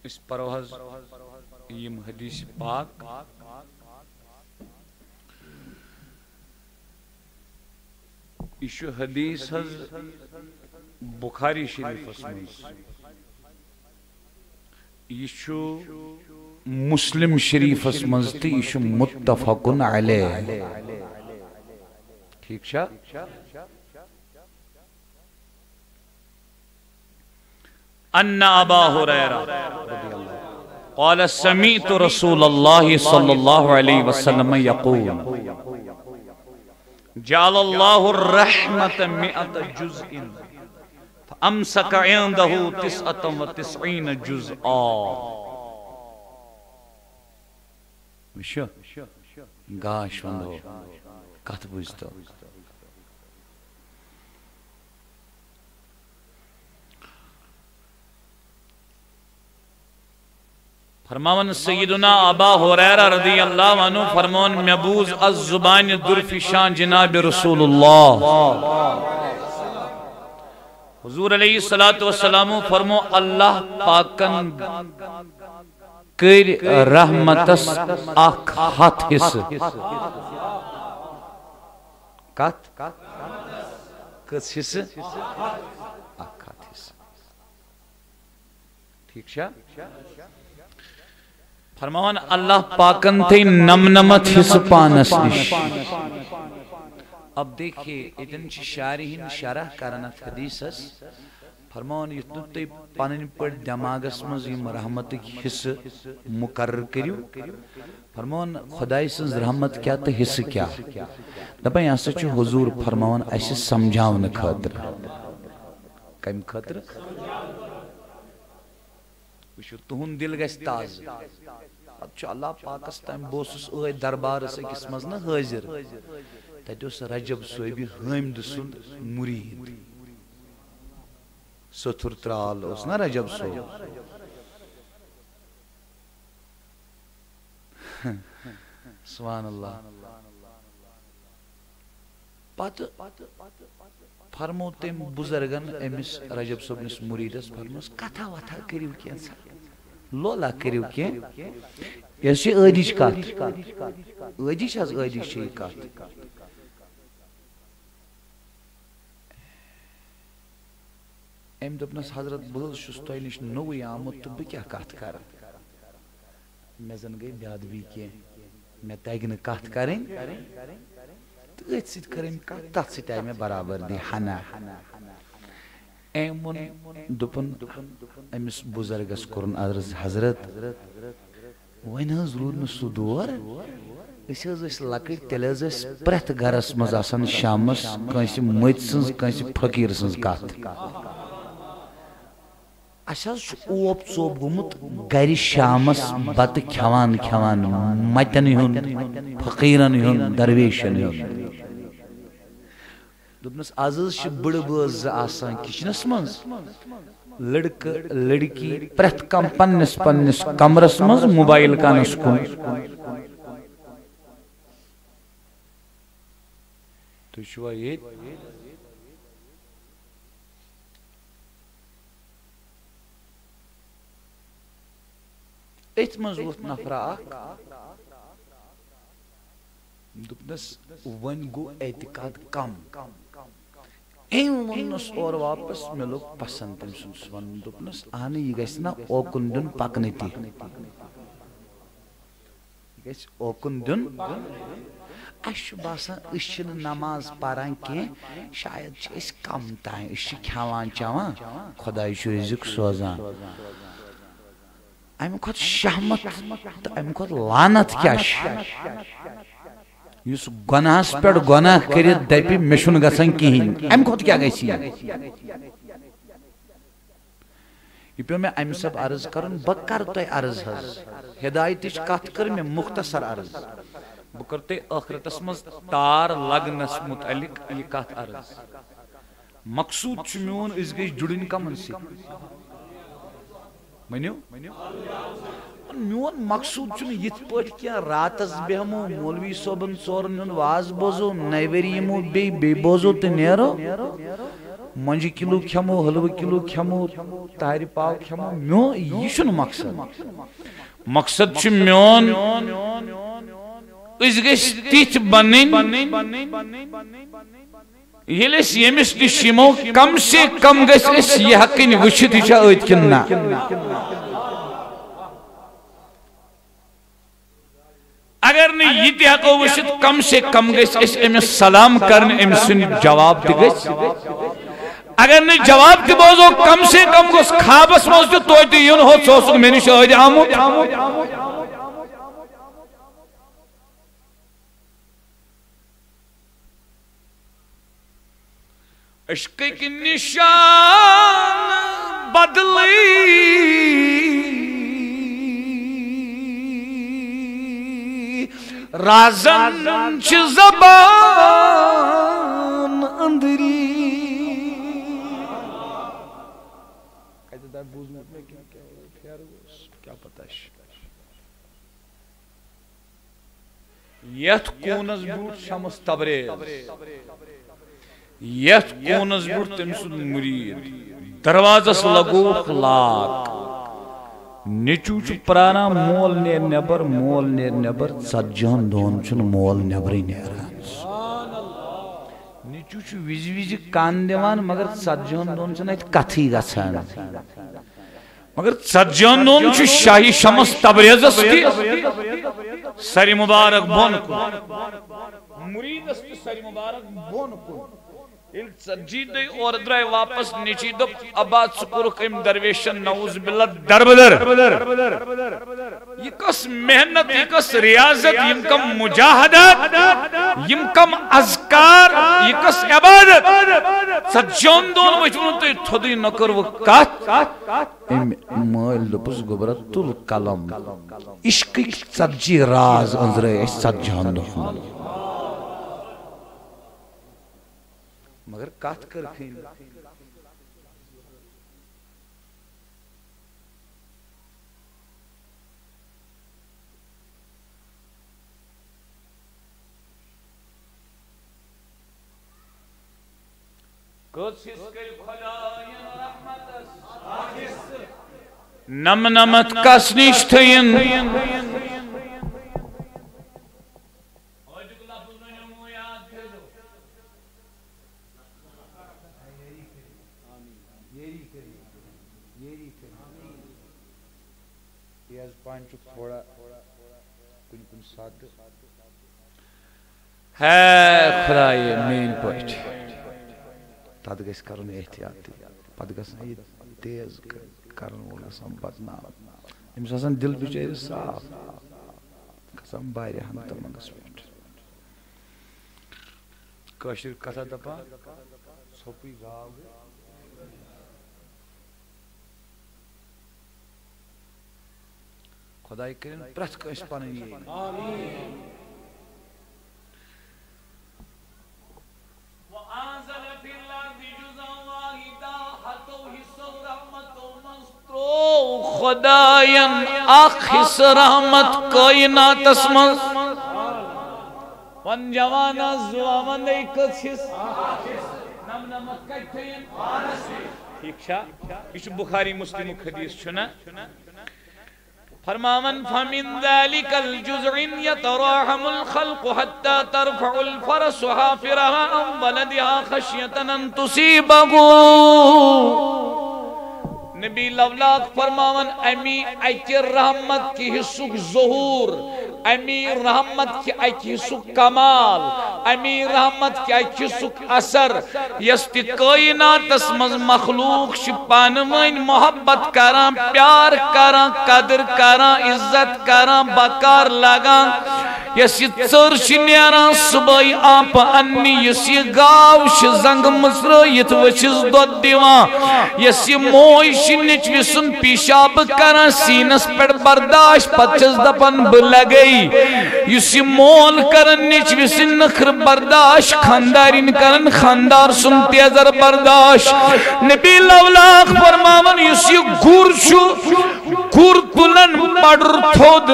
أسۍ پرو حظ یِم حدیث پاک۔ یہِ چھُ حدیث حظ بخاری شریفس منٛز۔ یہِ چھُ مسلم شریفس منٛز تہٕ یہِ چھُ متفق علیہ۔ ٹھیٖک چھا؟ ان ابا ہریرہ قال سمعت رسول اللہ صلی اللہ علیہ وسلم یقول جعل اللہ الرحمة مئة جزء فامسک عندہ تسعة و تسعین جزءا۔ وٕچھو، گاش ونٛدو، کتھ بوٗزتو۔ فرماوان سیدنا ابا ہریرہ رضی اللہ عنہ فرماوان، مےٚ بوٗز از زبانہِ درفشان جناب رسول اللہ۔ حضور علیہ الصلوۃ والسلام فرمو، اللہ پاکن کٔرۍ رحمتس اکھ ہتھ حصہٕ۔ کتھ؟ کٔژ حصہٕ؟ اکھ ہتھ حصہٕ۔ ٹھیٖک چھا؟ فرماوان اللہ پاکن تھٲے نمنمتھ حصہٕ پانس نِش۔ اب دیکھیے، اتن چھِ شارحین شرح کران اتھ حدیثس۔ فرماوان، یُتھ نہٕ تُہۍ پنٕنۍ پٲٹھۍ دٮ۪ماغس منٛز یِم رحمتٕکۍ حصہٕ مُقرر کٔرِو۔ فرماوان، خۄداے سٕنٛز رحمت کیٛاہ تہٕ حصہٕ کیٛاہ؟ دپان، یہِ ہسا چھُ حضوٗر فرماوان اسہِ سمجھاونہٕ خٲطرٕ۔ کمہِ خٲطرٕ؟ وٕچھِو، تُہُنٛد دِل گژھِ تازٕ۔ پتہٕ چھُ اللہ پاکس تام، بہٕ اوسُس ٲدۍ دربارس أکِس منٛز نہ حٲضِر۔ تتہِ اوس رجب صٲبہِ حٲمدٕ سُنٛد مُریٖد۔ سوٚتھُر ترال اوس نا رجب صٲب۔ سبحان اللہ۔ پتہٕ فرمو تٔمۍ بُزرگن أمِس رجب صٲبنِس مُریٖدس، فرموس، کتھا وتھا کٔرِو کینٛژھا، لولہ کٔرِو کینٛہہ۔ یۄس یہِ ٲدِچ کتھ، ٲدِچ حظ، ٲدِچ چھِ یہِ کتھ۔ أمۍ دوٚپنَس، حضرت، بہٕ حظ چھُس تۄہہِ نِش نوٚوُے آمُت تہٕ بہٕ کیٛاہ کَتھ کَرٕ؟ مےٚ زَن گٔے بے ادبی کینٛہہ۔ مےٚ تَگہِ نہٕ کَتھ کَرٕنۍ، تہٕ أتھۍ سۭتۍ کٔر أمۍ کَتھ، تَتھ سۭتۍ آیہِ مےٚ برابردی ہنا۔ أمۍ ووٚن، دوٚپُن، أمِس بُزرگَس کوٚرُن عرض، حضرت، وۄنۍ حظ روٗد نہٕ سُہ دور، أسۍ حظ ٲسۍ لۄکٕٹۍ، تیٚلہِ حظ ٲسۍ پرٛٮ۪تھ گَرَس منٛز آسان شامَس کٲنٛسہِ مٔتۍ سٕنٛز، کٲنٛسہِ فقیٖر سٕنٛز کَتھ۔ اَسہِ حظ چھُ اوپ ژوپ گوٚمُت گرِ شامس بتہٕ کھٮ۪وان کھٮ۪وان، متٮ۪ن ہُنٛد، فقیٖرن ہُنٛد، درویشن ہُنٛد۔ دوٚپنس، از حظ چھِ بٕڑٕ بٲژ زٕ آسان کچنس منٛز، لڑکہٕ لڑکی پرٛٮ۪تھ کانٛہہ پننِس پننِس کمرس منٛز موبایل کنس کُن۔ تُہۍ چھِوا ییٚتہِ؟ أتھۍ منٛز ووٚتھ نفرا اکھ، دوٚپنس، وۄنۍ گوٚو اعتقاد کم۔ أمۍ ووٚننس اورٕ واپس، مےٚ لوٚگ پسند تٔمۍ سُنٛد سُہ ونُن۔ دوٚپنس، اہنہٕ، یہِ گژھِ نہ اوکُن دیُن پکنہٕ تہِ۔ گژھِ اوکُن دیُن۔ اَسہِ چھُ باسان، أسۍ چھِنہٕ نماز پران کینٛہہ، شاید چھِ أسۍ کم تام، أسۍ چھِ کھٮ۪وان چٮ۪وان، خۄداے چھُ رِزق سوزان۔ اَمہِ کھۄتہٕ شہمت تہٕ اَمہِ کھۄتہٕ لعنت کیٛاہ چھُ؟ یُس گۄناہس پٮ۪ٹھ گۄناہ کٔرِتھ دَپہِ، مےٚ چھُنہٕ گژھان کِہیٖنۍ، اَمہِ کھۄتہٕ کیٛاہ گژھِ؟ یہِ پیوٚو مےٚ امہِ سب عرض کرُن، بہٕ کرٕ تۄہہِ عرض حظ۔ ہدایتٕچ کتھ کٔر مےٚ مختصر عرض۔ بہٕ کرٕ تۄہہِ ٲخرتس منٛز تار لگنس متعلق یہِ کتھ عرض۔ مقصود چھُ میون، أسۍ گٔژھۍ جُڑٕنۍ کمن سۭتۍ؟ ؤنِو۔ میون مقصود چھُنہٕ یِتھ پٲٹھۍ کینٛہہ، راتس بیٚہمو، مولوی صٲبن ژورن ہُنٛد واز بوزو، نَیہِ ؤری یِمو بیٚیہِ، بیٚیہِ بوزو تہٕ نیرو۔ مۄنجہِ کِلوٗ کھٮ۪مو، حلوٕ کِلوٗ کھٮ۪مو، تارِ پاو کھٮ۪مو۔ میون یہِ چھُنہٕ مقصد۔ مقصد چھُ میون، أسۍ گٔژھۍ تِتھۍ بنٕنۍ، ییٚلہِ أسۍ ییٚمِس نِش یِمو، کم سے کم گژھِ أسۍ یہِ ہٮ۪کٕنۍ وٕچھِتھ، یہِ چھا أتھۍ کِنہٕ نہ۔ اگر نہٕ یہِ تہِ ہٮ۪کو وٕچھِتھ، کم سے کم گژھِ أسۍ أمِس سلام کرنہٕ، أمۍ سُنٛد جواب تہِ گژھِ۔ اگر نہٕ جواب تہِ بوزو، کم سے کم گوٚژھ خوابس منٛز تہِ توتہِ یُن، ہو، ژٕ اوسُکھ مےٚ نِش ٲدۍ آمُت۔ عشقٕکۍ نشان بدلٕے رازن چھِ زبان أنٛدری۔ کتہِ تام بوٗزمُت مےٚ کینٛہہ، کیٛاہ پھیرٕ اوس، کیٛاہ پتہ چھِ۔ یتھ کوٗنس برٛونٛٹھ شمس تبریز، یتھ کوٗنس برٛونٛٹھ تٔمۍ سُنٛد مُریٖد، دروازس لگووُکھ لاک۔ نیٚچوٗ چھُ پراران، مول نیر نٮ۪بر، مول نیر نٮ۪بر، ژتجی ہن دۄہن چھُنہٕ مول نٮ۪برٕے نیران۔ نیٚچوٗ چھُ وِزِ وِزِ کن دِوان، مگر ژتجی ہن دۄہن چھُنہٕ اتہِ کتھٕے گژھان۔ مگر ژتجی ہن دۄہن چھُ شاہی شمس تبریزس تہِ سرِ مبارک بۄن کُن۔ مُریٖدس تہِ سرِ مبارک بۄن کُن۔ ییٚلہِ ژتجی دۄہہِ اورٕ درٛاے واپس، نیٚچی دوٚپ، ابا، ژٕ کوٚرُکھ أمۍ درویشن نعوذ باللہ دربدر۔ یہِ کۄس محنت، یہِ کۄس ریاضت، یِم کم مجاہدات، یِم کم اذکار، یہِ کۄس عبادت؟ ژتجی ہن دۄہن ؤتھۍ وُن تُہۍ تھوٚدُے، نہ کٔروٕ کتھ۔ أمۍ مٲلۍ دوٚپُس، گوٚبرا، تُل قلم۔ عشقٕکۍ ژتجی راز أنٛزرٲے اَسہِ ژتجی ہن دۄہن۔ مگر کتھ کٔرکھٕے نہٕ۔ کٔژ حصہٕ کٔرۍ خۄدایَن رحمتس؟ نمنمتھ کس نِش تھٲیِن؟ یہِ حظ پانہٕ چھُ تھوڑا کُنہِ کُنہِ ساتہٕ، ہے خدایے میٲنۍ پٲٹھۍ، تتھ گژھِ کرُن احتیاطٕے۔ پتہٕ گژھن یہِ تیز ک-، کرن وول گژھان بدنام۔ أمِس آسان دِل بِچٲرِس صاف، گژھان واریاہن تمنگس پٮ۪ٹھ۔ کٲشِر کتھا دپان، ژھۄپٕے گاو گٔے۔ خداے کٔرِن پرٛٮ۪تھ کٲنٛسہِ پنٕنۍ یہِ۔ آمین۔ وأنزل في الأرض جزءا واحدا، ہتو حصو رحمتو منٛز ترٛوو خداین اکھ حصہٕ رحمت کائناتس منٛز۔ وۄنۍ جوانا زُوا وندے کٔژ حصہٕ؟ نمنمتھ کتہِ تھٲیِن؟ ٹھیک چھا؟ یہِ چھُ بخاری مسلمُک حدیث، چھُنہ؟ فرماوان، فمن ذلك الجزء يتراحم الخلق حتى ترفع الفرس حافرها عن ولدها خشية أن تصيبه۔ نبی لولاک فرماوان، امی اکہِ رحمت کہِ حصُک ظہور، امی رحمت کہِ اکہِ حصُک کمال، امی رحمت کہِ اکہِ حصُک اثر، یۄس تہِ کائناتس منٛز مخلوق چھِ پانہٕ ؤنۍ محبت کران، پیار کران، قدر کران، عزت کران، بکار لگان، یۄس یہِ ژٔر چھِ نیران صبحٲے آنٛپہٕ اننہِ، یُس یہِ گاو چھِ زنٛگہٕ مٕژرٲیِتھ ؤژھِس دۄد دِوان، یۄس یہِ موج چھِ نیٚچوِ سُنٛد پیشاب کران سیٖنس پٮ۪ٹھ برداش، پتہٕ چھَس دپان بہٕ لگے، یُس یہِ مول کران نیٚچوِ سٕنٛدۍ نخرٕ برداش، خاندارِنۍ کران خاندار سُنٛد تیزر برداش۔ نبی لولاک فرماوان، یُس یہِ گُر چھُ، گُر تُلان پڈُر تھوٚد،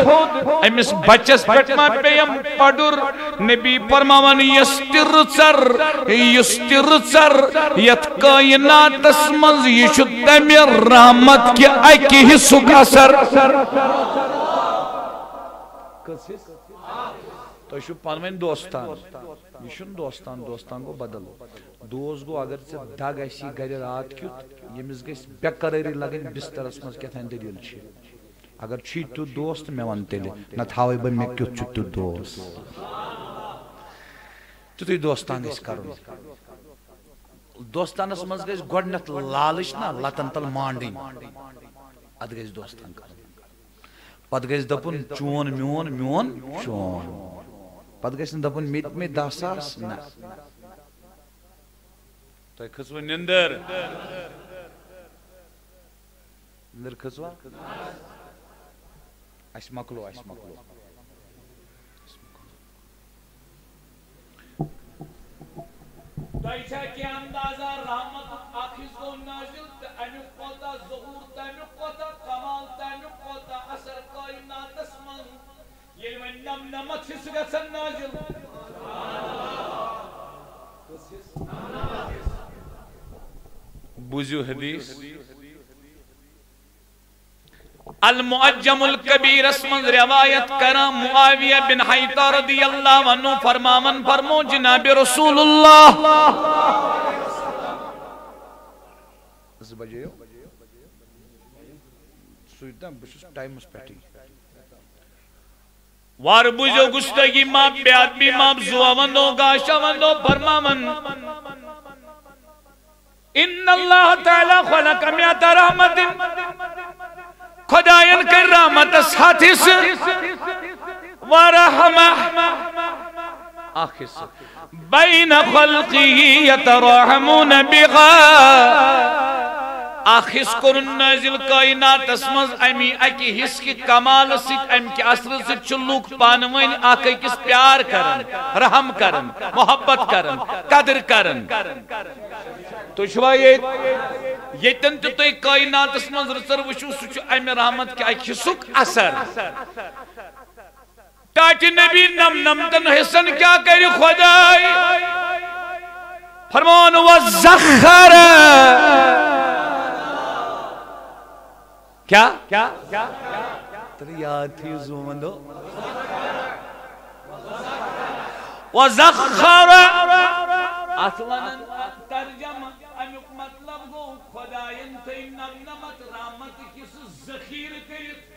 أمِس بچس پٮ۪ٹھ ما پیٚیم پڈُر؟ نبی فرماوان، یۄس تہِ رٕژر، یُس تہِ رٕژر یتھ کائناتس منٛز، یہِ چھُ تمہِ رحمت کہِ اکہِ حصُک اثر۔ تُہۍ چھِو پانہٕ ؤنۍ دوستان۔ یہِ چھُنہٕ دوستان، دوستان گوٚو بدل۔ دوست گوٚو، اگر ژےٚ دگ آسی گرِ رات کیُتھ، ییٚمِس گژھِ بے قرٲری لگٕنۍ بسترس منٛز کیٛاہ تام دٔلیٖل چھِ۔ اگر چھُے تیُتھ دوست، مےٚ وَن تیٚلہِ، نتہٕ ہاوَے بہٕ مےٚ کیُتھ چھُ تیُتھ دوست۔ تیُتھُے دوستان گژھِ کرُن۔ دوستانس منٛز گژھِ گۄڈٕنٮ۪تھ لالٕچ نا لتن تل مانڈٕنۍ، اتھ گژھِ دوستان کرُن۔ پتہٕ گژھِ دپُن، چون میون، میون چون۔ پتہٕ گژھِ نہٕ دپُن، مےٚ تہِ، مےٚ دَہ ساس، نہ۔ تۄہہِ کھٔژوٕ نِندٕر؟ نِندٕر کھٔژوا؟ اَسہِ مۄکلو، اَسہِ مۄکلو۔ تۄہہِ چھا کینٛہہ اندازہ رحمتُک اکھ حصہٕ گوٚو نٲزِل تہٕ اَمیُک کوتاہ ظہوٗر تہٕ اَمیُک کوتاہ کمال تہٕ اَمیُک کوتاہ اثر کائناتس منٛز؟ ییٚلہِ وۄنۍ نَمنَمَتھ حصہٕ گژھن نٲزِل۔ بوٗزِو حدیث۔ المعجم الکبیرس منٛز روایت کران معاویہ بن حیطہ رضی اللہ عنہ فرماوان فرمو جناب رسول اللہ۔ زٕ بجے یو۔ سُے تام، بہٕ چھُس ٹایمس پٮ۪ٹھٕے۔ وار بوٗزِو گُستٲخی معاف، بے ادبی معاف، زُوا وندو، گاشا وندو، فرماوان۔ ان اللہ تعالی خلق مئۃ رحمت، خدایَن کٔرۍ رحمتس ہتھ حصہٕ، ورحمہ اکھ حصہٕ، بین خلقہ یتراحمون بہا، اکھ حصہٕ کوٚرُن نٲزِل کائناتس منٛز، امی اکہِ حصہٕ کہِ کمالہٕ سۭتۍ، امہِ کہِ اثرٕ سۭتۍ چھِ لوٗکھ پانہٕ ؤنۍ اکھ أکِس پیار کران، رحم کران، محبت کران، قدر کران۔ تُہۍ چھِوا ییٚتہِ؟ ییٚتٮ۪ن تہِ تُہۍ کائناتس منٛز رٕژر وٕچھِو، سُہ چھُ امہِ رحمت کہِ اکہِ حصُک اثر۔ ٹاٹہِ نبی نَمنَمتن حصن کیٛاہ کرِ خداے؟ فرمان، وزخر۔ کیا؟ تیٚلہِ یاد تھٲیِو زُو وَندو۔ وزخر۔ اتھ ونان ترجمہ، امیُک مطلب گوٚو خدایَن تھٲے نَمنَمتھ رحمت کِس ذخیرٕ کٔرِتھ۔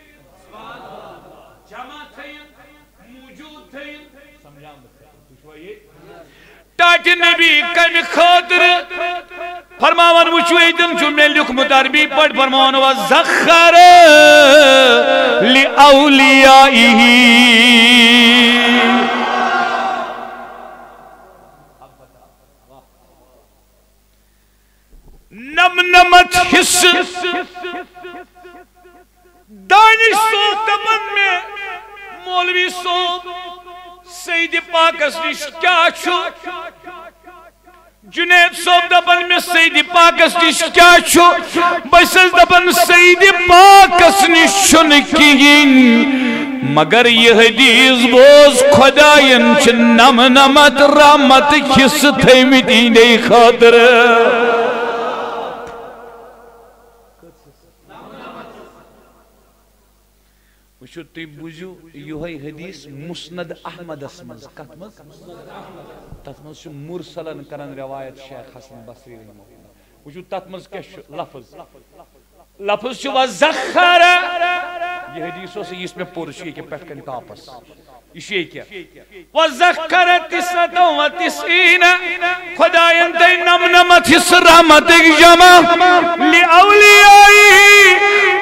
جمع تھٲیِن۔ ٹاٹہِ نبی کمہِ خٲطرٕ؟ فرماوان وٕچھِو، ییٚتٮ۪ن چھُ مےٚ لیوٗکھمُت عربی پٲٹھۍ، فرماوان، "وَسَخَّرَ لِأَوْلِيَائِهِ"۔ نمنمت حصہٕ۔ دانش صٲب دپان مےٚ، مولوی صٲب، سید پاکس نِش کیٛاہ چھُ؟ جنید صٲب دپان مےٚ، سید پاکس نِش کیٛاہ چھُ؟ بہٕ چھُس دپان، سید پاکس نِش چھُنہٕ کِہیٖنۍ۔ مگر یہِ حدیث بوز، خۄداین چھِ نمنمت رحمت حصہٕ تھٲومٕتۍ یِہنٛدے خٲطرٕ۔ وٕچھِو، تُہۍ بوٗزِو یِہوٚے حدیث مسند احمدس منٛز۔ کتھ منٛز؟ تتھ منٛز چھُ مرسلن کران روایت شیخ حسن بصری رحمہ اللہ۔ وٕچھِو، تتھ منٛز کیٛاہ چھُ لفظ؟ لفظ چھُ وَذَخَّرَ۔ یہِ حدیث اوس، یُس مےٚ پوٚر چھُ ییٚکیٛاہ پٮ۪ٹھ کَنہِ ٹاپس۔ یہِ چھُ ییٚکیٛاہ۔ وَذَخَّرَ تِسْعَةً وَتِسْعِينَ۔ خۄدایَن تھٲے نَمنَمَتھ حصہٕ رحمتٕکۍ جمع لِأَوْلِيَائِهِ،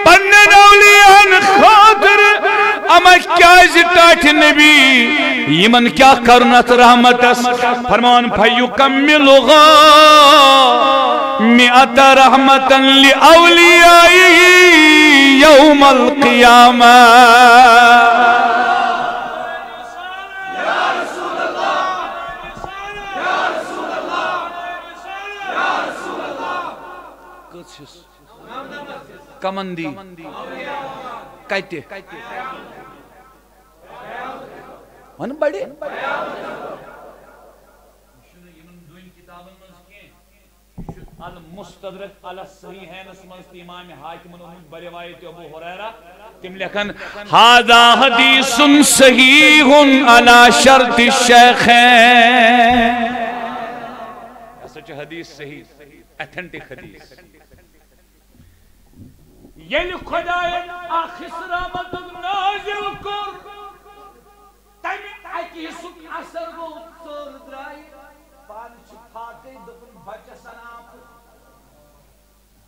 پنٛنٮ۪ن اولیاہن خٲطرٕ۔ اما کیٛازِ ٹاٹھۍ نبی؟ یِمن کیٛاہ کرُن اَتھ رحمتس؟ فرمان، فَيُكَمِّلُهَا مِئَةَ رَحْمَةً لِأَوْلِيَائِهِ يَوْمَ الْقِيَامَةِ۔ کٔژ حصہٕ؟ کمن دی؟ کتہِ؟ وَن بڑِ۔ المستدرک علی الصحیحینس منٛز تہِ امام حاکمن اوٚنمُت بروایت ابو ہریرہ، تِم لیکھن، "هذا حدیث صحیح علی شرط الشیخین"۔ یہِ ہسا چھُ حدیث صحیح، ایتھنٹک حدیث۔ ییٚلہِ خۄدایَن اکھ حصہٕ رحمتُک نازل کوٚر، تَمہِ اَکہِ حصُک اثر گوٚو، ژٔر درٛایہِ، پانہٕ چھِ فاقے، دوٚپُن، "بَچَس اَن آپہٕ،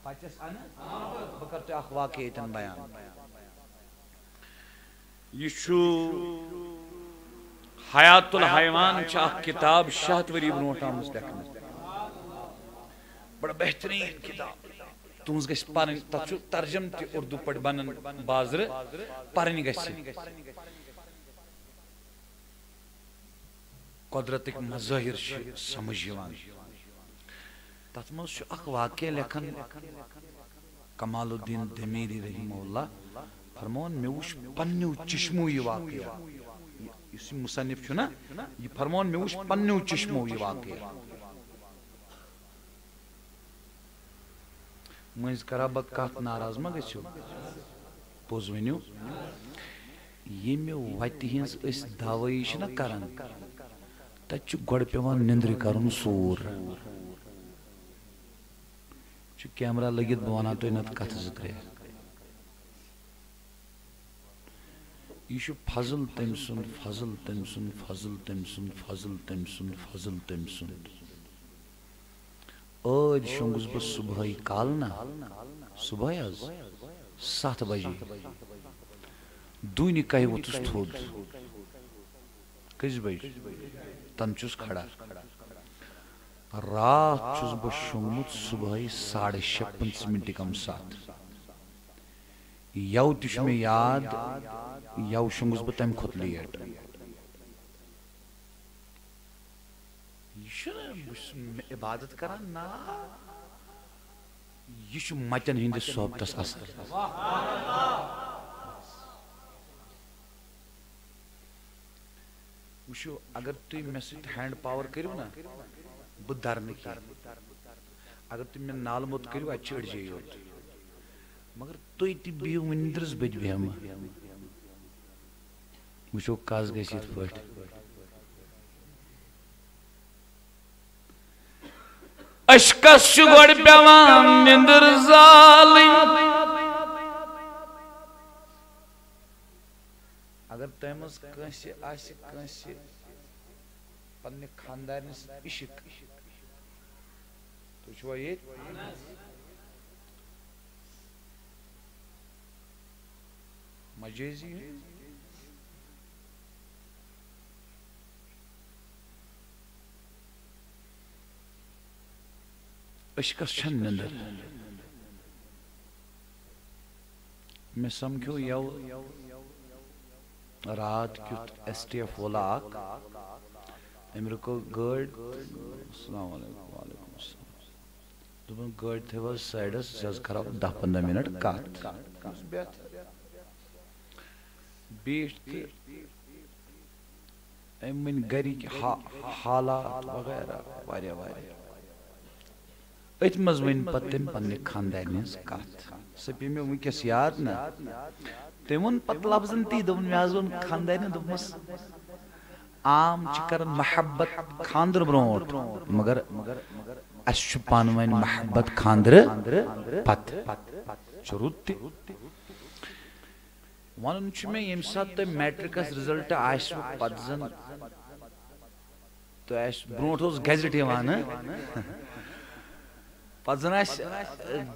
بَچَس اَنہٕ آپہٕ۔" بہٕ کَرٕ تۄہہِ اَکھ واقعہٕ ییٚتٮ۪ن بیان۔ یہِ چھُ حیات الحیوان، چھِ اَکھ کِتاب شیٚے ہَتھ ؤری برونٛٹھ آمٕژ لیکھنہٕ۔ بڑٕ بہتریٖن کِتاب۔ تُہٕنٛز گژھِ پرٕنۍ، تتھ چھُ ترجمہٕ تہِ اردو پٲٹھۍ بنان بازرٕ، پرٕنۍ گژھِ۔ قۄدرتٕکۍ مظٲہر چھِ سمجھ یِوان۔ تتھ منٛز چھُ اکھ واقعہ لیکھان کمال الدین دمیری رحمہ اللہ، فرماوان، مےٚ وُچھ پننیو چشمو یہِ واقعہ۔ یُس یہِ مصنف چھُ نا، یہِ فرماوان، مےٚ وُچھ پننیو چشمو یہِ واقعہ۔ مٔنٛزۍ کرا بہٕ کتھ، ناراض ما گٔژھِو؟ پوٚز ؤنِو۔ ییٚمہِ وتہِ ہٕنٛز أسۍ دعوٲیی چھِنہ کران، تتہِ چھُ گۄڈٕ پٮ۪وان نِندرِ کرُن سوٗر۔ چھُ کیمرہ لٔگِتھ، بہٕ ونہٕ تۄہہِ نتہٕ کتھٕ زٕ ترٛےٚ۔ یہِ چھُ فضل تٔمۍ سُنٛد، فضل تٔمۍ سُنٛد، فضل تٔمۍ سُنٛد، فضل تٔمۍ سُنٛد، فضل تٔمۍ سُنٛد۔ ٲدۍ شۄنٛگُس بہٕ صُبحٲے کالہٕ نا، صُبحٲے حظ، ستھ بجے۔ دوٗنہِ کاہہِ ووٚتھُس تھوٚد۔ کٔژِ بجہِ؟ تَنہٕ چھُس کھڑا۔ راتھ چھُس بہٕ شۄنٛگمُت صُبحٲے ساڑٕ شےٚ، پٕنٛژٕہ مِنٹہِ کم ستھ۔ یَوٕ تہِ چھُ مےٚ یاد، یَوٕ شۄنٛگُس بہٕ تَمہِ کھۄتہٕ لیٹ۔ یہِ چھُنہٕ، بہٕ چھُس مےٚ عبادت کران، نا، یہِ چھُ مَتٮ۪ن ہٕنٛدِس صحبتس اثر۔ وٕچھِو، اگر تُہۍ مےٚ سۭتۍ ہینڈ پاور کٔرِو نا، بہٕ دَرٕ نہٕ کینٛہہ۔ اگر تُہۍ مےٚ نالہٕ موٚت کٔرِو، اَتہِ چھِ أڑجے یوت۔ مگر تُہۍ تہِ بِہِو وٕنہِ نِندرَس، بہٕ تہِ بیٚہمہٕ۔ وٕچھو کَس گژھِ یِتھ پٲٹھۍ۔ اَسہِ کَس چھُ گۄڈٕ پٮ۪وان نِندٕر زالٕنۍ؟ اگر تۄہہِ منٛز کٲنٛسہِ آسہِ، کٲنٛسہِ پننہِ خاندارنہِ سۭتۍ عشق۔ تُہۍ چھِوا ییٚتہِ؟ مجٲزی ہٕنٛدۍ۔ عشقس چھَنہٕ نِندٕر۔ مےٚ سمکھیو یَوٕ راتھ کیُتھ ایس ٹی ایف وولا اکھ۔ أمۍ رُکٲو گٲڑۍ۔ السلام علیکم۔ وعلیکم السلام۔ دوٚپُن، "گٲڑۍ تھٲیِو حظ سایڈس، أسۍ حظ کرو دَہ پنٛداہ منٹ کتھ۔" بہٕ چھُس بِہِتھ۔ بیٖٹھۍ تہٕ أمۍ ؤنۍ گرِکۍ حا-، حالات وغیرہ واریاہ واریاہ۔ أتھۍ منٛز ؤنۍ پتہٕ تٔمۍ پننہِ خاندارنہِ ہٕنٛز کتھ۔ سۄ پیٚیہِ مےٚ وٕنکیٚس یاد نہ۔ تٔمۍ ووٚن پتہٕ لفظن تی، دوٚپُن، "مےٚ حظ ووٚن خاندارنہِ، دوٚپمَس، عام چھِ کران محبت خاندرٕ برونٛٹھ، مگر اَسہِ چھُ پانہٕ ؤنۍ محبت خاندرٕ پتہٕ۔" چھُ رُت تہِ۔ وَنُن چھُ مےٚ، ییٚمہِ ساتہٕ تۄہہِ میٹرکس رِزلٹ آسِوٕ، پتہٕ زن تۄہہِ آسہِ، برونٛٹھ اوس گیزٹ یِوان، ہہ؟ پتہٕ زن آسہِ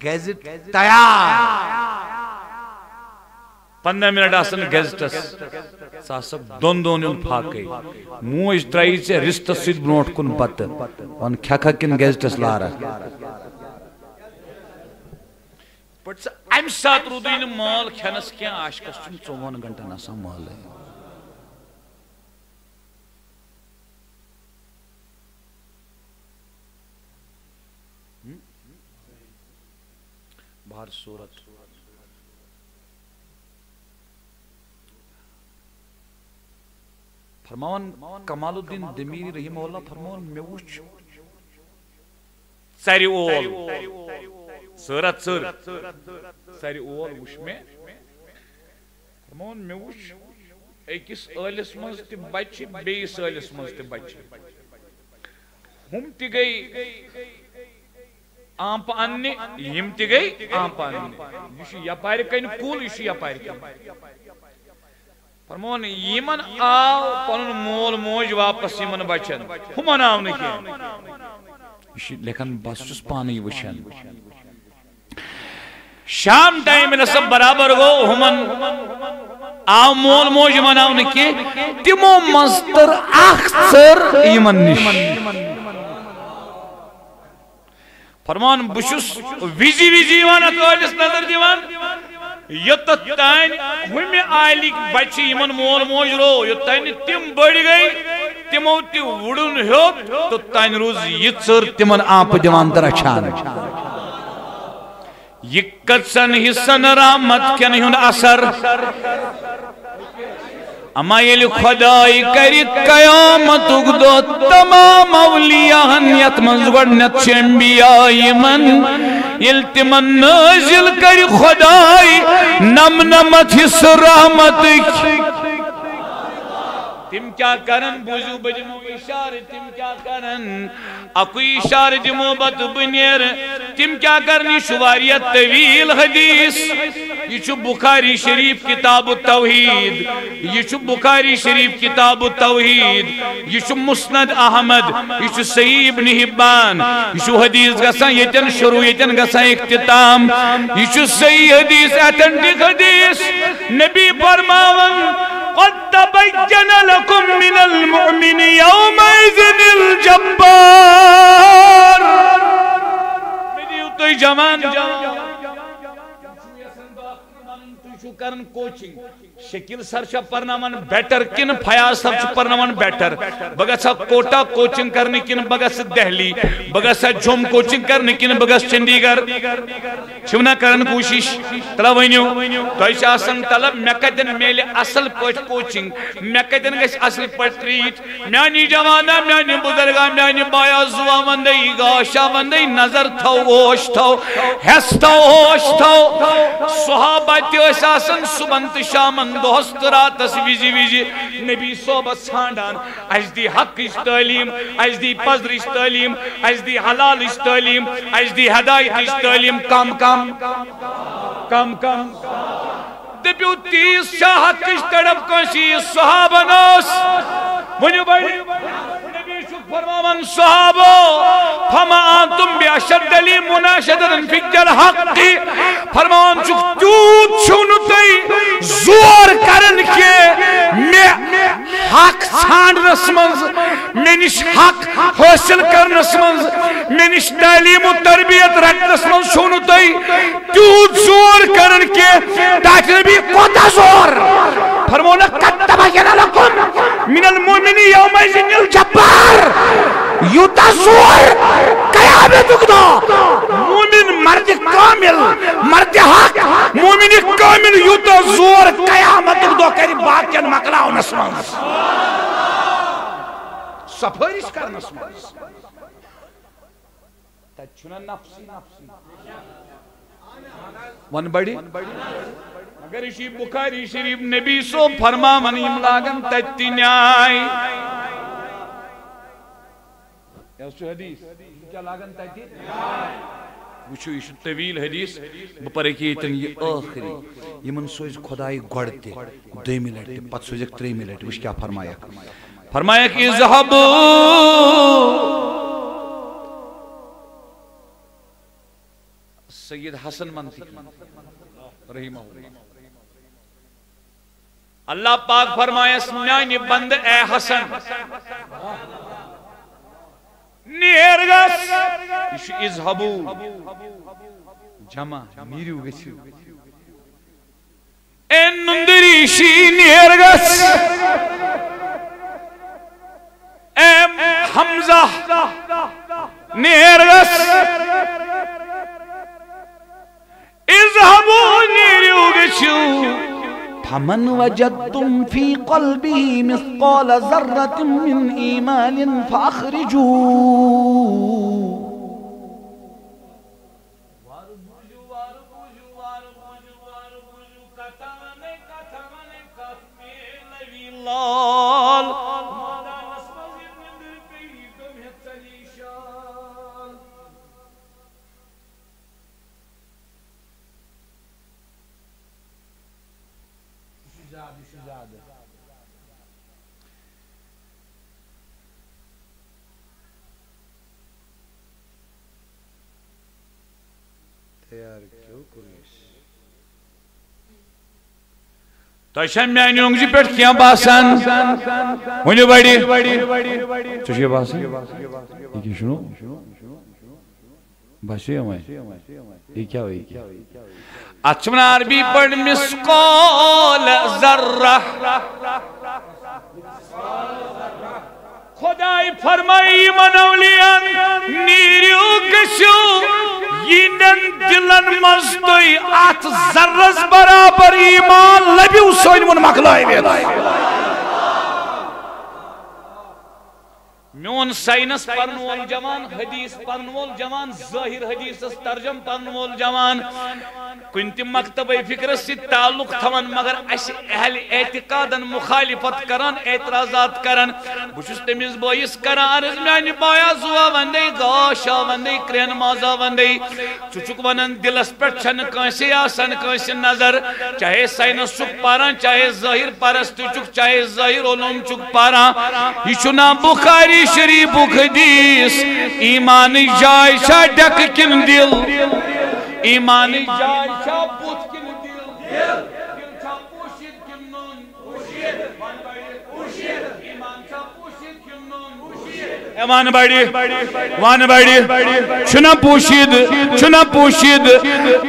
گیزٹ تیار۔ پنٛداہ منٹ آسن گیزٹس، ژٕ آسکھ دۄن دۄہن ہُنٛد فاقے۔ موج ترٛایی ژےٚ رِستس سۭتۍ برونٛٹھ کُن بتہٕ، وَن، کھٮ۪کھا کِنہٕ گیزٹس لارکھ؟ پٲٹھۍ ژٕ امہِ ساتہٕ روٗدُے نہٕ مٲل کھٮ۪نس کینٛہہ، عاشقس چھُنہٕ ژوٚوُہن گھنٹن آسان مٲلٕے۔ ہم؟ بہر صورت۔ فرماوان کمال الدین دمیری رحمہ اللہ، فرماوان، مےٚ وُچھ ژرِ اول، ژٔر ہا ژٔر، ژرِ اول وُچھ مےٚ۔ فرماوان، مےٚ وُچھ أکِس ٲلِس منٛز تہِ بچہِ، بیٚیِس ٲلِس منٛز تہِ بچہِ۔ ہُم تہِ گٔے آمپہٕ اننہِ، یِم تہِ گٔے آمپہٕ اننہِ۔ یہِ چھُ یپارِ کنہِ کُل، یہِ چھُ یپارِ کنہِ۔ فرمون، یِمن آو پنُن مول موج واپس یِمن بچن، ہُمن آو نہٕ کینٛہہ۔ یہِ چھُ لیکھان، بس چھُس پانے وٕچھان۔ شام ٹائم ییٚلہِ ہسا برابر گوٚو، ہُمن آو مول موج، یِمن آو نہٕ کینٛہہ، تِمو منٛز تٔر اکھ ژٔر یِمن نِش۔ فرمان، بہٕ چھُس وِزِ وِزِ یِوان اَتھ ٲلِس نظر دِوان، یوٚتَتھ تانۍ ہُمہِ آلِکۍ بَچہِ یِمَن مول موج روو، یوٚت تانۍ نہٕ تِم بٔڑۍ گٔے، تِمو تہِ وُڑُن ہیوٚت، توٚت تانۍ روٗز یہِ ژٔر تِمَن آنٛپہٕ دِوان تہٕ رَچھان۔ یہِ کٔژَن حِصَن رحمت کٮ۪ن ہُنٛد اثر۔ اما ییٚلہِ خۄداے کرِ قیامتُک دۄہ تمام اولیاہن، یتھ منٛز گۄڈٕنٮ۪تھ چھِ انبیاء یِمن، ییٚلہِ تِمن نٲزِل کرِ خۄداے نمنمتھ حصہٕ رحمتٕکۍ۔ تِم کیٛاہ کرن؟ بوٗزِو، بہٕ دِمو اِشارٕ، تِم کیٛاہ کرن؟ اَکُے اِشارٕ دِمو بہٕ تہٕ بہٕ نیرٕ۔ تِم کیٛاہ کرن؟ یہِ چھُ واریاہ طویل حدیث۔ یہِ چھُ بخاری شریف کتاب التوحید۔ یہِ چھُ بخاری شریف کتاب التوحید۔ یہِ چھُ مسند احمد۔ یہِ چھُ صحیح ابن حبان۔ یہِ چھُ حدیث گژھان ییٚتٮ۪ن شروع، ییٚتٮ۪ن گژھان اختتام۔ یہِ چھُ صحیح حدیث، authentic حدیث۔ نبی فرماوان، قد تبين لكم من المؤمن يومئذ الجبار۔ مےٚ دِیِو تُہۍ جوان، جوان۔ تُہۍ چھِو کران کوچنگ، شکیل سر چھا پرناوان بیٹر کِنہٕ فیاض سر چھُ پرناوان بیٹر؟ بہٕ گژھا کوٹا کوچنگ کرنہِ کِنہٕ بہٕ گژھٕ دہلی؟ بہٕ گژھا جوٚم کوچنگ کرنہِ کِنہٕ بہٕ گژھٕ چنڈی گڑھ؟ چھِو نا کران کوٗشِش؟ تَلہ ؤنِو، تۄہہِ چھِ آسان طلب، مےٚ کَتٮ۪ن میلہِ اَصٕل پٲٹھۍ کوچنگ، مےٚ کَتٮ۪ن گژھِ اَصٕل پٲٹھۍ ٹریٖٹ؟ میٛانہِ جوانا، میٛانہِ بُزرگا، میٛانہِ بایا، زُوا وَندَے، گاشا وَندَے، نظر تھاو، ہوش تھاو، ہٮ۪س تھاو، ہوش تھاو۔ صحابہ تہِ ٲسۍ آسان صُبحن تہٕ شامَن، دۄہَس تہٕ راتَس، وِزِ وِزِ نبی صٲبَس ژھانٛڈان۔ اَسہِ دی حقٕچ تعلیٖم، اَسہِ دی پزرٕچ تعلیٖم، اَسہِ دی حلالٕچ تعلیٖم، اَسہِ دی ہدایتٕچ تعلیٖم۔ کم کم، کم کم۔ دٔپِو، تیٖژ چھا حقٕچ تڑپ کٲنٛسہِ؟ یہِ صحابن ٲس۔ ؤنِو بھائی، نبی فرماوان صحابو، فما انتم باشد علی مناشدتن فی الحق۔ فرماوان چھُکھ، تیوٗت چھُو نہٕ تُہۍ زور کران کینٛہہ مےٚ حق ژھانڈنس منٛز، مےٚ نِش حق حٲصِل کرنس منٛز، مےٚ نِش تعلیٖم و تربیت رٹنس منٛز چھُو نہٕ تُہۍ تیوٗت زور کران کینٛہہ۔ ٹاٹھۍ نبی کوتاہ زور؟ فرموونکھ، قد تبین لکم من المؤمن یومئذ الجبار۔ یوٗتاہ زور قیامتُک دۄہ۔ مومن مرد کامل، مرد حق، مومن کامل یوٗتاہ زور قیامتُک دۄہ کرِ باقین مۄکلاونس منٛز، سفٲرِش کرنس منٛز۔ تتہِ چھُنہ نفسی نفسی۔ ون بڑِ۔ مگر یہِ چھُ بخاری شریف، نبی صٲب فرماوان، یِم لاگن تتہِ تہِ نیاے۔ یہِ حظ چھُ حدیث۔ یِم کیٛاہ لاگن تتہِ؟ وٕچھِو، یہِ چھُ طویل حدیث۔ بہٕ پرٕ ییٚکیٛاہ ییٚتٮ۪ن یہِ ٲخری۔ یِمن سوزِ خۄداے گۄڈٕ تہِ، دوٚیمہِ لٹہِ تہِ، پتہٕ سوزٮ۪کھ ترٛیٚیمہِ لٹہِ۔ وٕچھ کیٛاہ فرمایکھ۔ فرمایکھ، اذهبوا۔ سید حسن منطقی رحمہ اللہ۔ اللہ پاک فرمایس، میانہِ بندٕ اے حسن، نیر گژھ۔ یہِ چھُ اذهبوا، جمع، نیٖرِو گٔژھِو۔ اے نُندریشی، نیر گژھ۔ اے حمزہ، نیر گژھ۔ اذهبوا، نیٖرِو گٔژھِو۔ فمن وجدتم في قلبه مثقال ذرة من إيمان فأخرجوه۔ وارٕ بوٗزِو، وارٕ بوٗزِو، وارٕ بوٗزِو، وارٕ بوٗزِو، کتھا ونے، کتھا ونے، کتھ میلوی لال۔ مٲدانس منٛز ییٚلہِ نِندٕر پیٚیہِ، تِم ہیٚتھ ژَلہِ شال۔ یہِ چھُ زیادٕ، یہِ چھُ زیادٕ۔ تیار کیوں کوٚر اَسہِ؟ تۄہہِ چھا میانہِ اونٛگجہِ پٮ۪ٹھ کینٛہہ باسان؟ ؤنِو بڑِ۔ ژےٚ چھُے باسان؟ یہِ کیٛاہ چھُنو؟ باسیو وۄنۍ۔ یہِ کیٛاہ، یہِ کیٛاہ؟ اتھ چھِ ونان عربی پٲٹھۍ مثقال ذرہ۔ خۄداے فرمایہِ یِمن اولیاہن، نیٖرِو گٔژھِو، یِہنٛدٮ۪ن دِلن منٛز تُہۍ اتھ ذرس برابر ایمان لٔبِو، سٲنۍ ووٚن مۄکلٲوِتھ۔ میون ساینس پرن وول جوان، حدیث پرن وول جوان، ظٲہر حدیثس ترجم پرن وول جوان، کُنہِ تہِ مکتبہ فکرس سۭتۍ تعلق تھاوان، مگر اسہِ اہل اعتقادن مخالفت کران، اعتراضات کران۔ بہٕ چھُس تٔمِس بٲیِس کران عرض، میانہِ بایا زُوا وندے، گاشا وندے، کرٛہن مازا وندے، ژٕ چھُکھ ونان دِلس پٮ۪ٹھ چھنہٕ کٲنٛسے آسان کٲنٛسہِ نظر، چاہے ساینس چھُکھ پران، چاہے ظٲہر پرست چھُکھ، چاہے ظٲہر علوم چھُکھ پران۔ یہِ چھُ نا بخاری شریفُک حدیث، ایمانٕچ جاے چھا ڈٮ۪کہٕ کِنہٕ دِل؟ ایمانٕچ جاے چھا بُتھ کِنہٕ دِل؟ دِل چھا پوشِد کِنہٕ نوٚن؟ پوشِد۔ وَن بڑِ۔ پوشِد۔ ایمان چھا پوشِد کِنہٕ نوٚن؟ پوشِد۔ اے وَن بڑِ۔ وَن بڑِ۔ چھُنہ پوشِد؟ چھُنہ پوشِد؟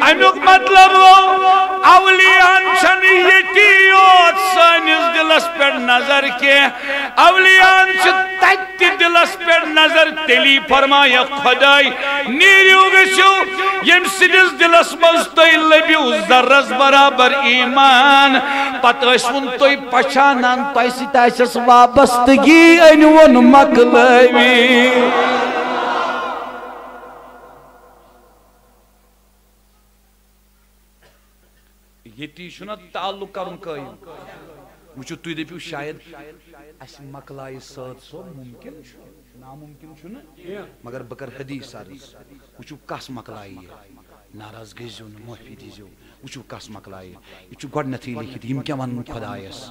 اَمیُک مطلب گوٚو، اولیاہن چھنہٕ ییٚتی یوت سٲنِس دِلس پٮ۪ٹھ نظر کینٛہہ۔ اولیاہن چھِ تتہِ تہِ دِلس پٮ۪ٹھ نظر۔ تیٚلی فرمایکھ خۄداے، نیٖرِو گٔژھِو، ییٚمہِ سٕنٛدِس دِلس منٛز تُہۍ لٔبِو ذرس برابر ایمان، پتہٕ ٲسۍوُن تُہۍ پچھانان، تۄہہِ سۭتۍ آسٮ۪س وابستگی، أنۍوُن مۄکلٲوِتھ۔ ییٚتی چھُنہ تعلق کرُن قٲیِم۔ وٕچھِو، تُہۍ دٔپِو شاید اَسہِ مۄکلایہِ سٲد صٲب، مُمکِن چھُ، نامُمکِن چھُنہٕ، مگر بہٕ کرٕ حدیث عرض۔ وٕچھِو کس مۄکلایہِ یہِ، ناراض گٔژھۍزیو نہٕ، معٲفی دیٖزیو۔ وٕچھِو کس مۄکلایہِ، یہِ چھُ گۄڈٕنٮ۪تھٕے لیکھِتھ، یِم کیٛاہ وَنَن خۄدایَس۔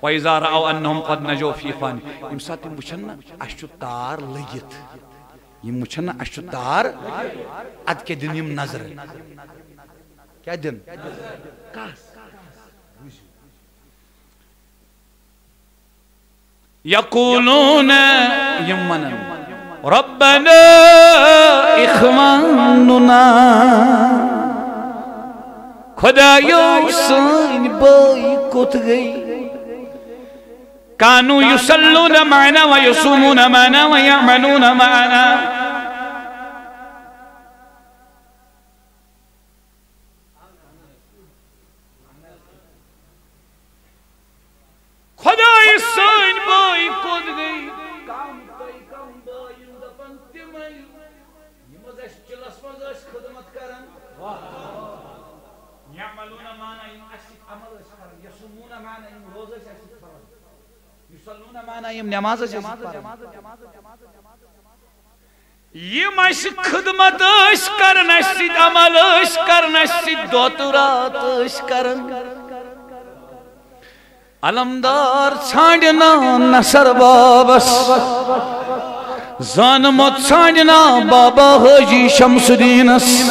وَإِذَا رَأَوْا أَنَّهُمْ قَدْ نَجَوْا فِي إِخْوَانِهِمْ، ییٚمہِ ساتہٕ یِم وٕچھن نہ اَسہِ چھُ تار لٔگِتھ، یِم وٕچھن نہ اَسہِ چھُ تار، اَدٕ کیٛاہ دِن یِم نظرٕ؟ کیٛاہ دِن؟ کَس؟ یقولون، یِم وَنن، ربنا اخواننا، خدایو سٲنۍ بٲے کوٚت گٔے؟ کانوا یصلون معنا و یصومون معنا و یعملون معنا۔ خدایہِ سٲنۍ بٲے کوٚت گٔے؟ کم تہٕ کم بٲے یِم دپان تِمے، یِم حظ اَسہِ چِلس منٛز ٲسۍ خدمت کران۔ یعملون معنا، یِم اَسہِ سۭتۍ عمل ٲسۍ کران۔ یصومون معنا، یِم روزٕ ٲسۍ اَسہِ سۭتۍ پران۔ یصلون معنا، یِم نماز ٲسۍ اَسہِ سۭتۍ پران۔ یِم اَسہِ خدمت ٲسۍ کران، اَسہِ سۭتۍ عمل ٲسۍ کران، اَسہِ سۭتۍ دۄہ تہٕ رات ٲسۍ کران۔ علمدار ژھانٛڈِ نا نصر بابس، زانمُت ژھانٛڈِ نا بابا حٲجی شمس الدینس۔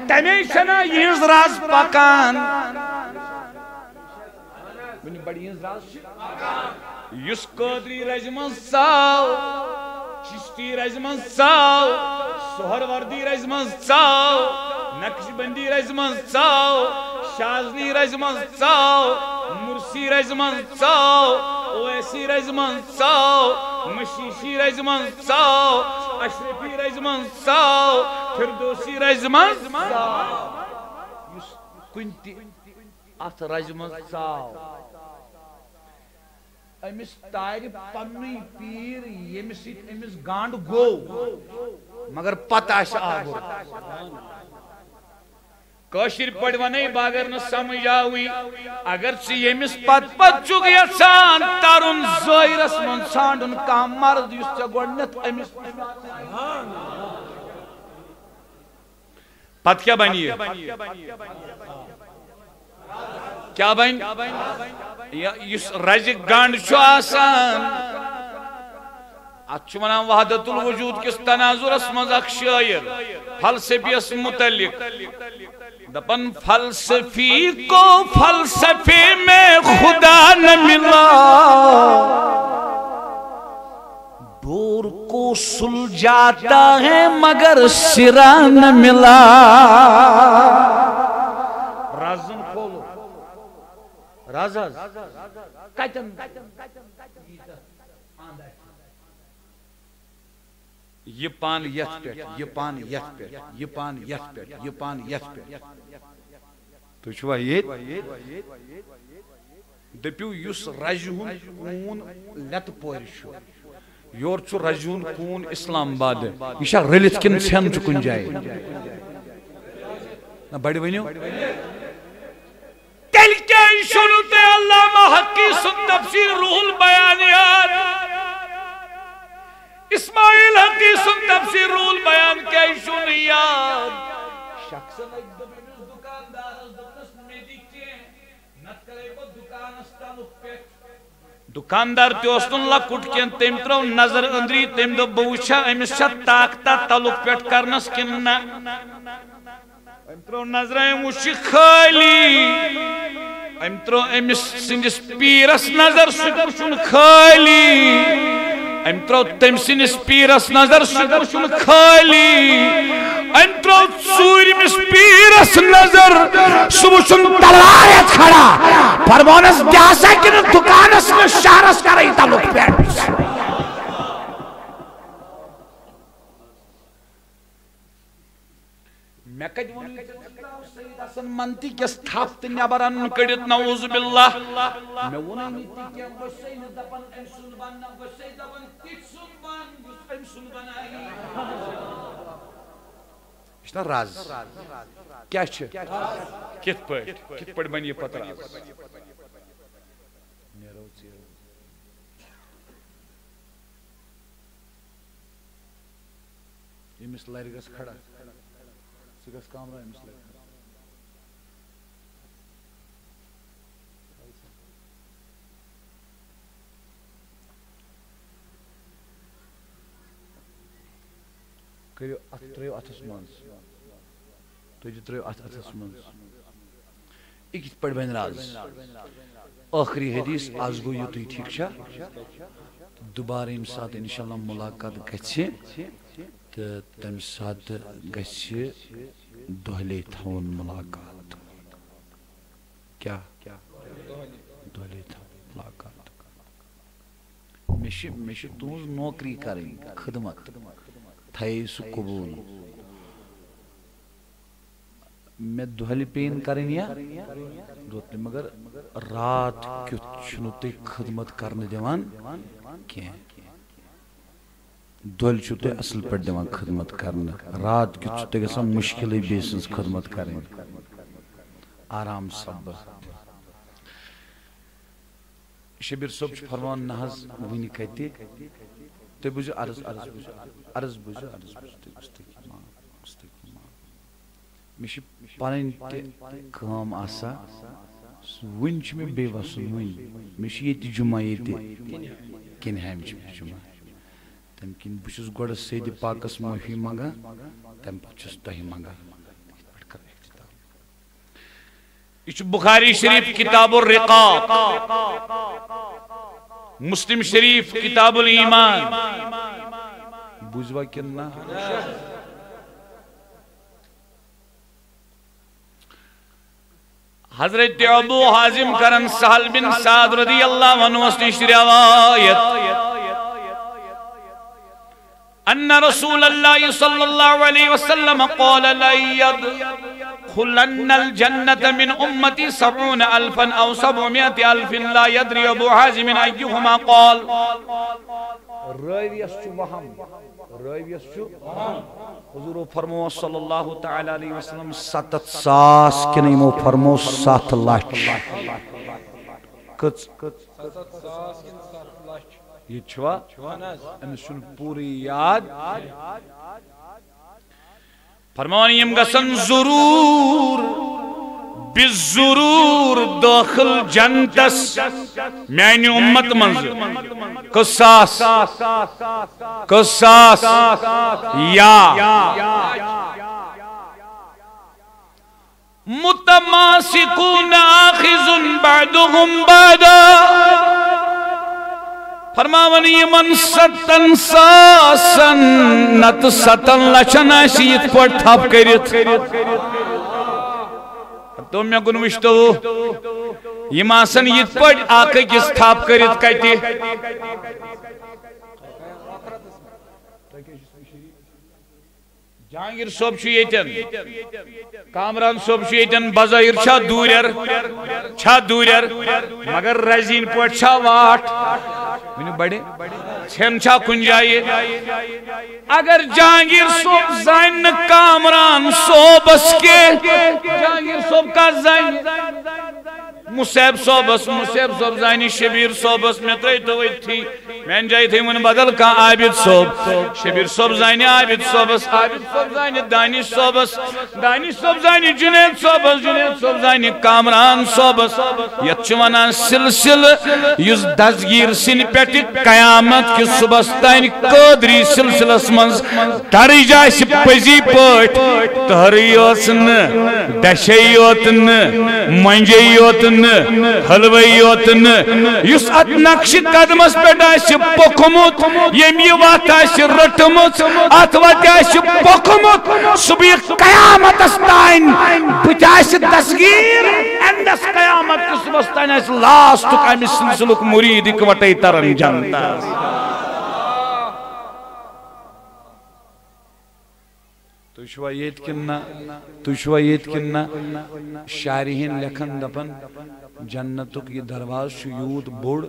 تمے چھنا یِہنٛز رز پکان۔ ؤنِو، بڑِ یِہنٛز رز چھِ۔ یُس قٲدری رزِ منٛز ژاو، چشتی رزِ منٛز ژاو، سہروردی رزِ منٛز ژاو، نقشبندی رزِ منٛز ژاو، شازلی رزِ منٛز ژاو، مرسی رزِ منٛز ژاو، اویسی رزِ منٛز ژاو، مشیشی رزِ منٛز ژاو، اشرفی رزِ منٛز ژاو، فردوسی رزِ منٛز ژاو۔ یُس کُنہِ تہِ اتھ رزِ منٛز ژاو، أمِس تارِ پننُے پیٖر، ییٚمہِ سۭتۍ أمِس گنٛڈ گوٚو، مگر پتہٕ آسہِ آگُر۔ کٲشِر پٲٹھۍ ونے بہٕ، اگر نہٕ سمجھ آوٕے، اگر ژٕ ییٚمِس پتہٕ پتہٕ چھُکھ یژھان ترُن، ظٲہرس منٛز ژھانٛڈُن کانٛہہ مرد یُس ژےٚ گۄڈٕنیتھ أمِس پتہٕ کیٛاہ بنہِ یہِ؟ کیٛاہ بنہِ؟ یا یُس رزِ گنٛڈ چھُ آسان، اتھ چھُ ونان وحدت الوجود کِس تناظرس منٛز اکھ شٲعر فلسفیس متعلق دپان، فلسفی کو فلسفے میں خدا نہ ملا، ڈور کو سلجھاتا ہے مگر سرا نہ ملا۔ رزن کھولو۔ رز حظ۔ کتن؟ یہِ پن یتھ پٮ۪ٹھ، یہِ پن یتھ پٮ۪ٹھ، یہِ پن یتھ پٮ۪ٹھ، یہِ پن یتھ پٮ۪ٹھ۔ تُہۍ چھِوا ییٚتہِ؟ دٔپِو، یُس رزِ ہُنٛد کوٗن لٮ۪تہٕ پورِ چھُ، یورٕ چھُ رزِ ہُنٛد کوٗن اسلام آباد، یہِ چھا رٔلِتھ کِنہٕ ژھٮ۪ن چھُ کُنہِ جایہِ؟ نہ، بڑِ ؤنِو۔ تیٚلہِ کیٛازِ چھُنہٕ تۄہہِ علامہ حقی سُنٛد تفسیر روح البیان یاد؟ اسماعیل حقی سُنٛد تفسیر روح البیان کیٛازِ چھُنہٕ یاد؟ شخصن أکۍ دوٚپ أمِس دُکاندارس، دوٚپنس، "مےٚ دِ کینٛہہ، نتہٕ کرے بہٕ دُکانس تلُک پٮ۪ٹھ۔" دُکاندار تہِ اوس نہٕ لۄکُٹ کینٛہہ، تٔمۍ ترٲو نظر أنٛدری، تٔمۍ دوٚپ، "بہٕ وٕچھا أمِس چھا طاقتہ تلُک پٮ۪ٹھ کرنس کِنہٕ نہ۔" أمۍ ترٲو نظر، أمۍ وٕچھ یہِ خٲلی۔ أمۍ ترٲو أمِس سٕنٛدِس پیٖرس نظر، سُہ تہِ وٕچھُن خٲلی۔ أمۍ ترٲو تٔمۍ سٕنٛدِس پیٖرس نظر، سُہ تہِ وٕچھُن خٲلی۔ أمۍ ترٲو ژوٗرمِس پیٖرس نظر، سُہ وٕچھُن تلوار ہٮ۪تھ کھڑا۔ فرمونس، "دِ سا کِنہٕ دُکانس منٛز شہرس کرے تلُک پٮ۪ٹھ؟" مےٚ کتہِ ووٚنُے ژےٚ، ژٕ ترٛاو سید حسن منتی کِس تھپھ تہٕ نٮ۪بر اَنُن کٔڑِتھ، نعوذ باللہ۔ مےٚ ووٚنُے نہٕ تہِ کینٛہہ، بہٕ چھُسے نہٕ دپان أمۍ سُنٛد بن نہ، بہٕ چھُسے دپان تِتھۍ سُنٛد بن یُس أمۍ سُنٛد بنایہِ۔ یہِ چھُنہ رز؟ کیٛاہ چھِ؟ کِتھ پٲٹھۍ؟ کِتھ پٲٹھۍ بنہِ یہِ پتہٕ رز؟ نیرو ژیٖرۍ۔ ییٚمِس لرِ گژھ کھڑا، سُہ گژھ کامران أمِس لرِ کھڑا۔ کٔرِو اَتھ، ترٛٲیِو اَتھَس منٛز۔ تُہۍ تہِ ترٛٲیِو اَتھ اَتھَس منٛز۔ یہِ کِتھ پٲٹھۍ بَنہِ راز؟ ٲخری حدیث، آز گوٚو یُتُے، ٹھیٖک چھا؟ دُبارٕ ییٚمہِ ساتہٕ اِنشاء اللہ مُلاقات گژھِ، تہٕ تَمہِ ساتہٕ گژھِ دۄہلے تھاوُن مُلاقات۔ کیٛاہ؟ دۄہلے تھاوُن مُلاقات۔ مےٚ چھِ، مےٚ چھِ تُہٕنٛز نوکری کَرٕنۍ، خدمت۔ تھایے سُہ قبوٗل۔ مےٚ دۄہلہِ پین کَرٕنۍ یا رُت، مگر رات کیُتھ چھُنہٕ تُہۍ خدمت کَرنہٕ دِوان کینٛہہ۔ دۄہلہِ چھُو تُہۍ اَصٕل پٲٹھۍ دِوان خدمت کَرنہٕ، رات کیُتھ چھُ تۄہہِ گژھان مُشکِلٕے بیٚیہِ سٕنٛز خدمت کَرٕنۍ۔ آرام سبہٕ۔ شبیر صٲب چھُ فرمان، نہ حظ، وٕنہِ کَتہِ؟ تُہۍ بوٗزِو عرض، عرض بوٗزِو، عرض بوٗزِو، عرض بوٗزِو، تُہۍ مستقیم آ، مستقیم آ۔ مےٚ چھِ پَنٕنۍ تہِ کٲم آسان، وٕنہِ چھُ مےٚ بیٚیہِ وَسُن وٕنہِ۔ مےٚ چھُ ییٚتہِ جُمعہ ییٚتہِ، کِنہِ ہامہِ چھُ مےٚ جُمعہ۔ تَمہِ کِنۍ بہٕ چھُس گۄڈٕ سیدِ پاکَس معٲفی منٛگان، تَمہِ پَتہٕ چھُس تۄہہِ منٛگان۔ یِتھ پٲٹھۍ کَرو اختتام۔ یہِ چھُ بخاری شریف کتاب الرقاق، مسلم شریف کتاب الایمان۔ بوٗزوا کِنہٕ نہ؟ حضرت ابو حازم کرن سہل بن سعد رضی اللہ عنہ نِش روایت۔ أن رسول الله صلى الله عليه وسلم قال: "ليدخلن الجنة من أمتي سبعون ألفا أو سبعمائة ألف، لا يدري أبو حازم أيهما قال." راویس چھُ وہم، راویس چھُ وہم۔ حضورو فرمو صلی اللہ تعالی علیہ وسلم، ستتھ ساس کِنہٕ یِمو فرمو ستھ لچھ؟ کٔژ؟ یہِ چھُوا؟ أمِس چھُنہٕ پوٗرٕ یاد۔ فرمان، یِم گژھن ضروٗر، بِضروٗر دٲخل جنتس میانہِ اُمت منٛز۔ کٔژ ساس؟ کٔژ ساس؟ یا۔ متماسکون آخذ بعضهم بعضا۔ فرماوان، یِمن ستن ساسن نتہٕ ستن لچھن آسہِ یِتھ پٲٹھۍ تھپھ کٔرِتھ۔ تو مےٚ کُن وٕچھتو، یِم آسن یِتھ پٲٹھۍ اکھ أکِس تھپھ کٔرِتھ کتہِ؟ جہانگیر صٲب چھُ ییٚتٮ۪ن، کامران صٲب چھُ ییٚتٮ۪ن، بظٲہِر چھا دوٗرٮ۪ر، چھا دوٗرٮ۪ر، مگر رزیٖن پٲٹھۍ چھا واٹھ؟ ؤنِو بڑِ، ژھٮ۪ن چھا کُنہِ جایہِ؟ اگر جہانگیر صٲب زانہِ نہٕ کامران صٲبس کینٛہہ، جہانگیر صٲب کتھ زانہِ؟ مُصعب صٲبس، مُصعب صٲب زانہِ شبیر صٲبس، مےٚ ترٛٲوۍ تو أتھی۔ میانہِ جایہِ تھٲیِو وۄنۍ بدل کانٛہہ عابد صٲب۔ شبیر صٲب زانہِ عابد صٲبس، عابد صٲب زانہِ دانش صٲبس، دانش صٲب زانہِ جنید صٲبس، جنید صٲب زانہِ کامران صٲبس۔ یتھ چھِ ونان سلسلہٕ، یُس دستگیر سٕنٛدِ پٮ۪ٹھٕ قیامت کِس صبحس تانۍ قٲدری سلسلس منٛز درج آسہِ پٔزی پٲٹھۍ۔ تٔہرٕے یٲژ نہٕ، دَچھے یوت نہٕ، مۄنجے یوت نہٕ، حلوے یوت نہٕ، یُس اتھ نقشہِ قدمس پٮ۪ٹھ آسہِ پوٚکمُت، ییٚمۍ یہِ وتھ آسہِ رٔٹمٕژ، اتھ وتہِ آسہِ پوٚکمُت، صبح قیامتس تام بہٕ تہِ آسہِ دستگیر، endless قیامت کِس صبحس تام آسہِ last-ُک امہِ سلسلُک مُریٖد اِکوٹے تران جنتس۔ تُہۍ چھِوا ییٚتہِ کِنہٕ نہ؟ تُہۍ چھِوا ییٚتہِ کِنہٕ نہ؟ شارحیٖن لیکھن دپان، جنتُک یہِ دروازٕ چھُ یوٗت بوٚڑ،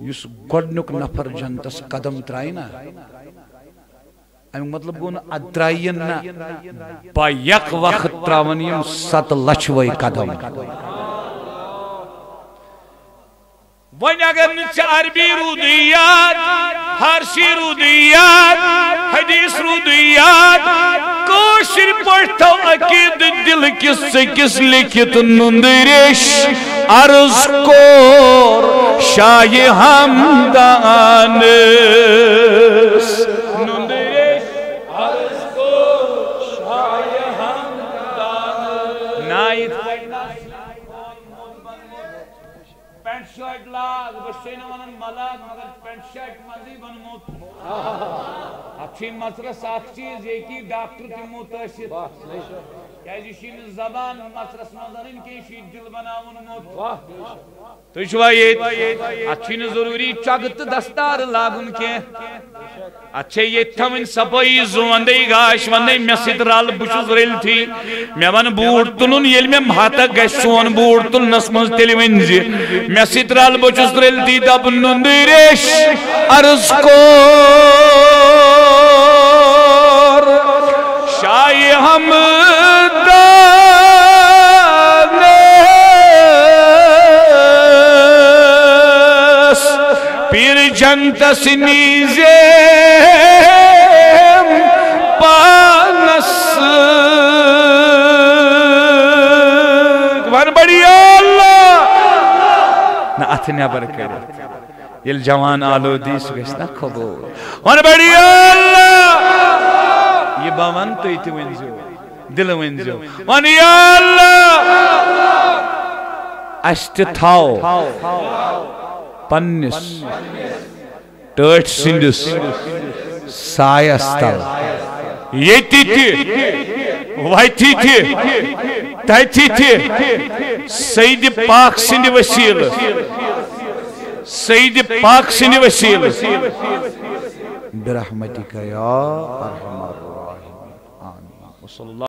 یُس گۄڈٕنیُک نفر جنتس قدم ترٛایہِ نا، اَمیُک مطلب گوٚو نہٕ اَدٕ ترٛایہِ نہٕ، بیک وقت ترٛاوَن یِم ستھ لچھ وٲے قدم۔ وۄنۍ اگر نہٕ ژےٚ عربی روٗدُے یاد، فارسی روٗدُے یاد، حدیث روٗدُے یاد، کٲشِر پٲٹھۍ تھاو عقیٖدٕ دِلہٕ کِس ژٔکِس لیکھِتھ نُندٕ ریش عرض کوٚر شاہِ ہمدانس۔ نُندٕ ریش لاگ، بہٕ چھُسے نہٕ وَنان مہ لاگ، مگر پینٹ شرٹ منٛزٕے بنومُت۔ اَتھ چھُے مَژرَس اَکھ چیٖز، یہِ ہیٚکی ڈاکٹر تہِ مُتٲثِر۔ کیٛازِ یہِ چھُے نہٕ زبان مَژرَس منٛز اَنٕنۍ کینٛہہ، یہِ چھُے دِل بناوُن موٚت۔ تُہۍ چھِوا ییٚتہِ؟ اَتھ چھُے نہٕ ضروٗری چۄگہٕ تہٕ دستار لاگُن کینٛہہ۔ اَتھ چھے ییٚتہِ تھاوٕنۍ صفٲیی، زُوَندَے، گاش وَندَے، مےٚ سۭتۍ رَل، بہٕ چھُس رٔلتھٕے۔ مےٚ وَن بوٗٹھ تُلُن، ییٚلہِ مےٚ ہَتَکھ گژھِ سون بوٗٹھ تُلنَس منٛز، تیٚلہِ ؤنۍ زِ، مےٚ سۭتۍ رَل، بہٕ چھُس رٔلتھٕے، دَپ نُندٕ ریش عرض کوٚر شاہِ ہمدانَس، پیٖر جنتَس نیٖزے پانس سۭتۍ۔ وَن بڑی یا اللہ۔ نہ، اَتھٕ نٮ۪بر کٔڑِتھ۔ ییٚلہِ جوان آلو دی، سُہ گژھِ نہ قبوٗل۔ وَن بڑی یا اللہ۔ یہِ بہٕ وَن، تُہۍ تہِ ؤنۍزیو، دِلہٕ ؤنۍزیو۔ وَن یا اللہ۔ اَسہِ تہِ تھاو پننِس ٹٲٹھۍ سٕنٛدِس سایس تل، ییٚتہِ تہِ، وتہِ تہِ، تتہِ تہِ، سید پاک سٕنٛدِ وسیلہٕ، سید پاک سٕنٛدِ وسیلہٕ، برحمتک یا ارحم الراحمین۔ آمین۔ وصلی اللہ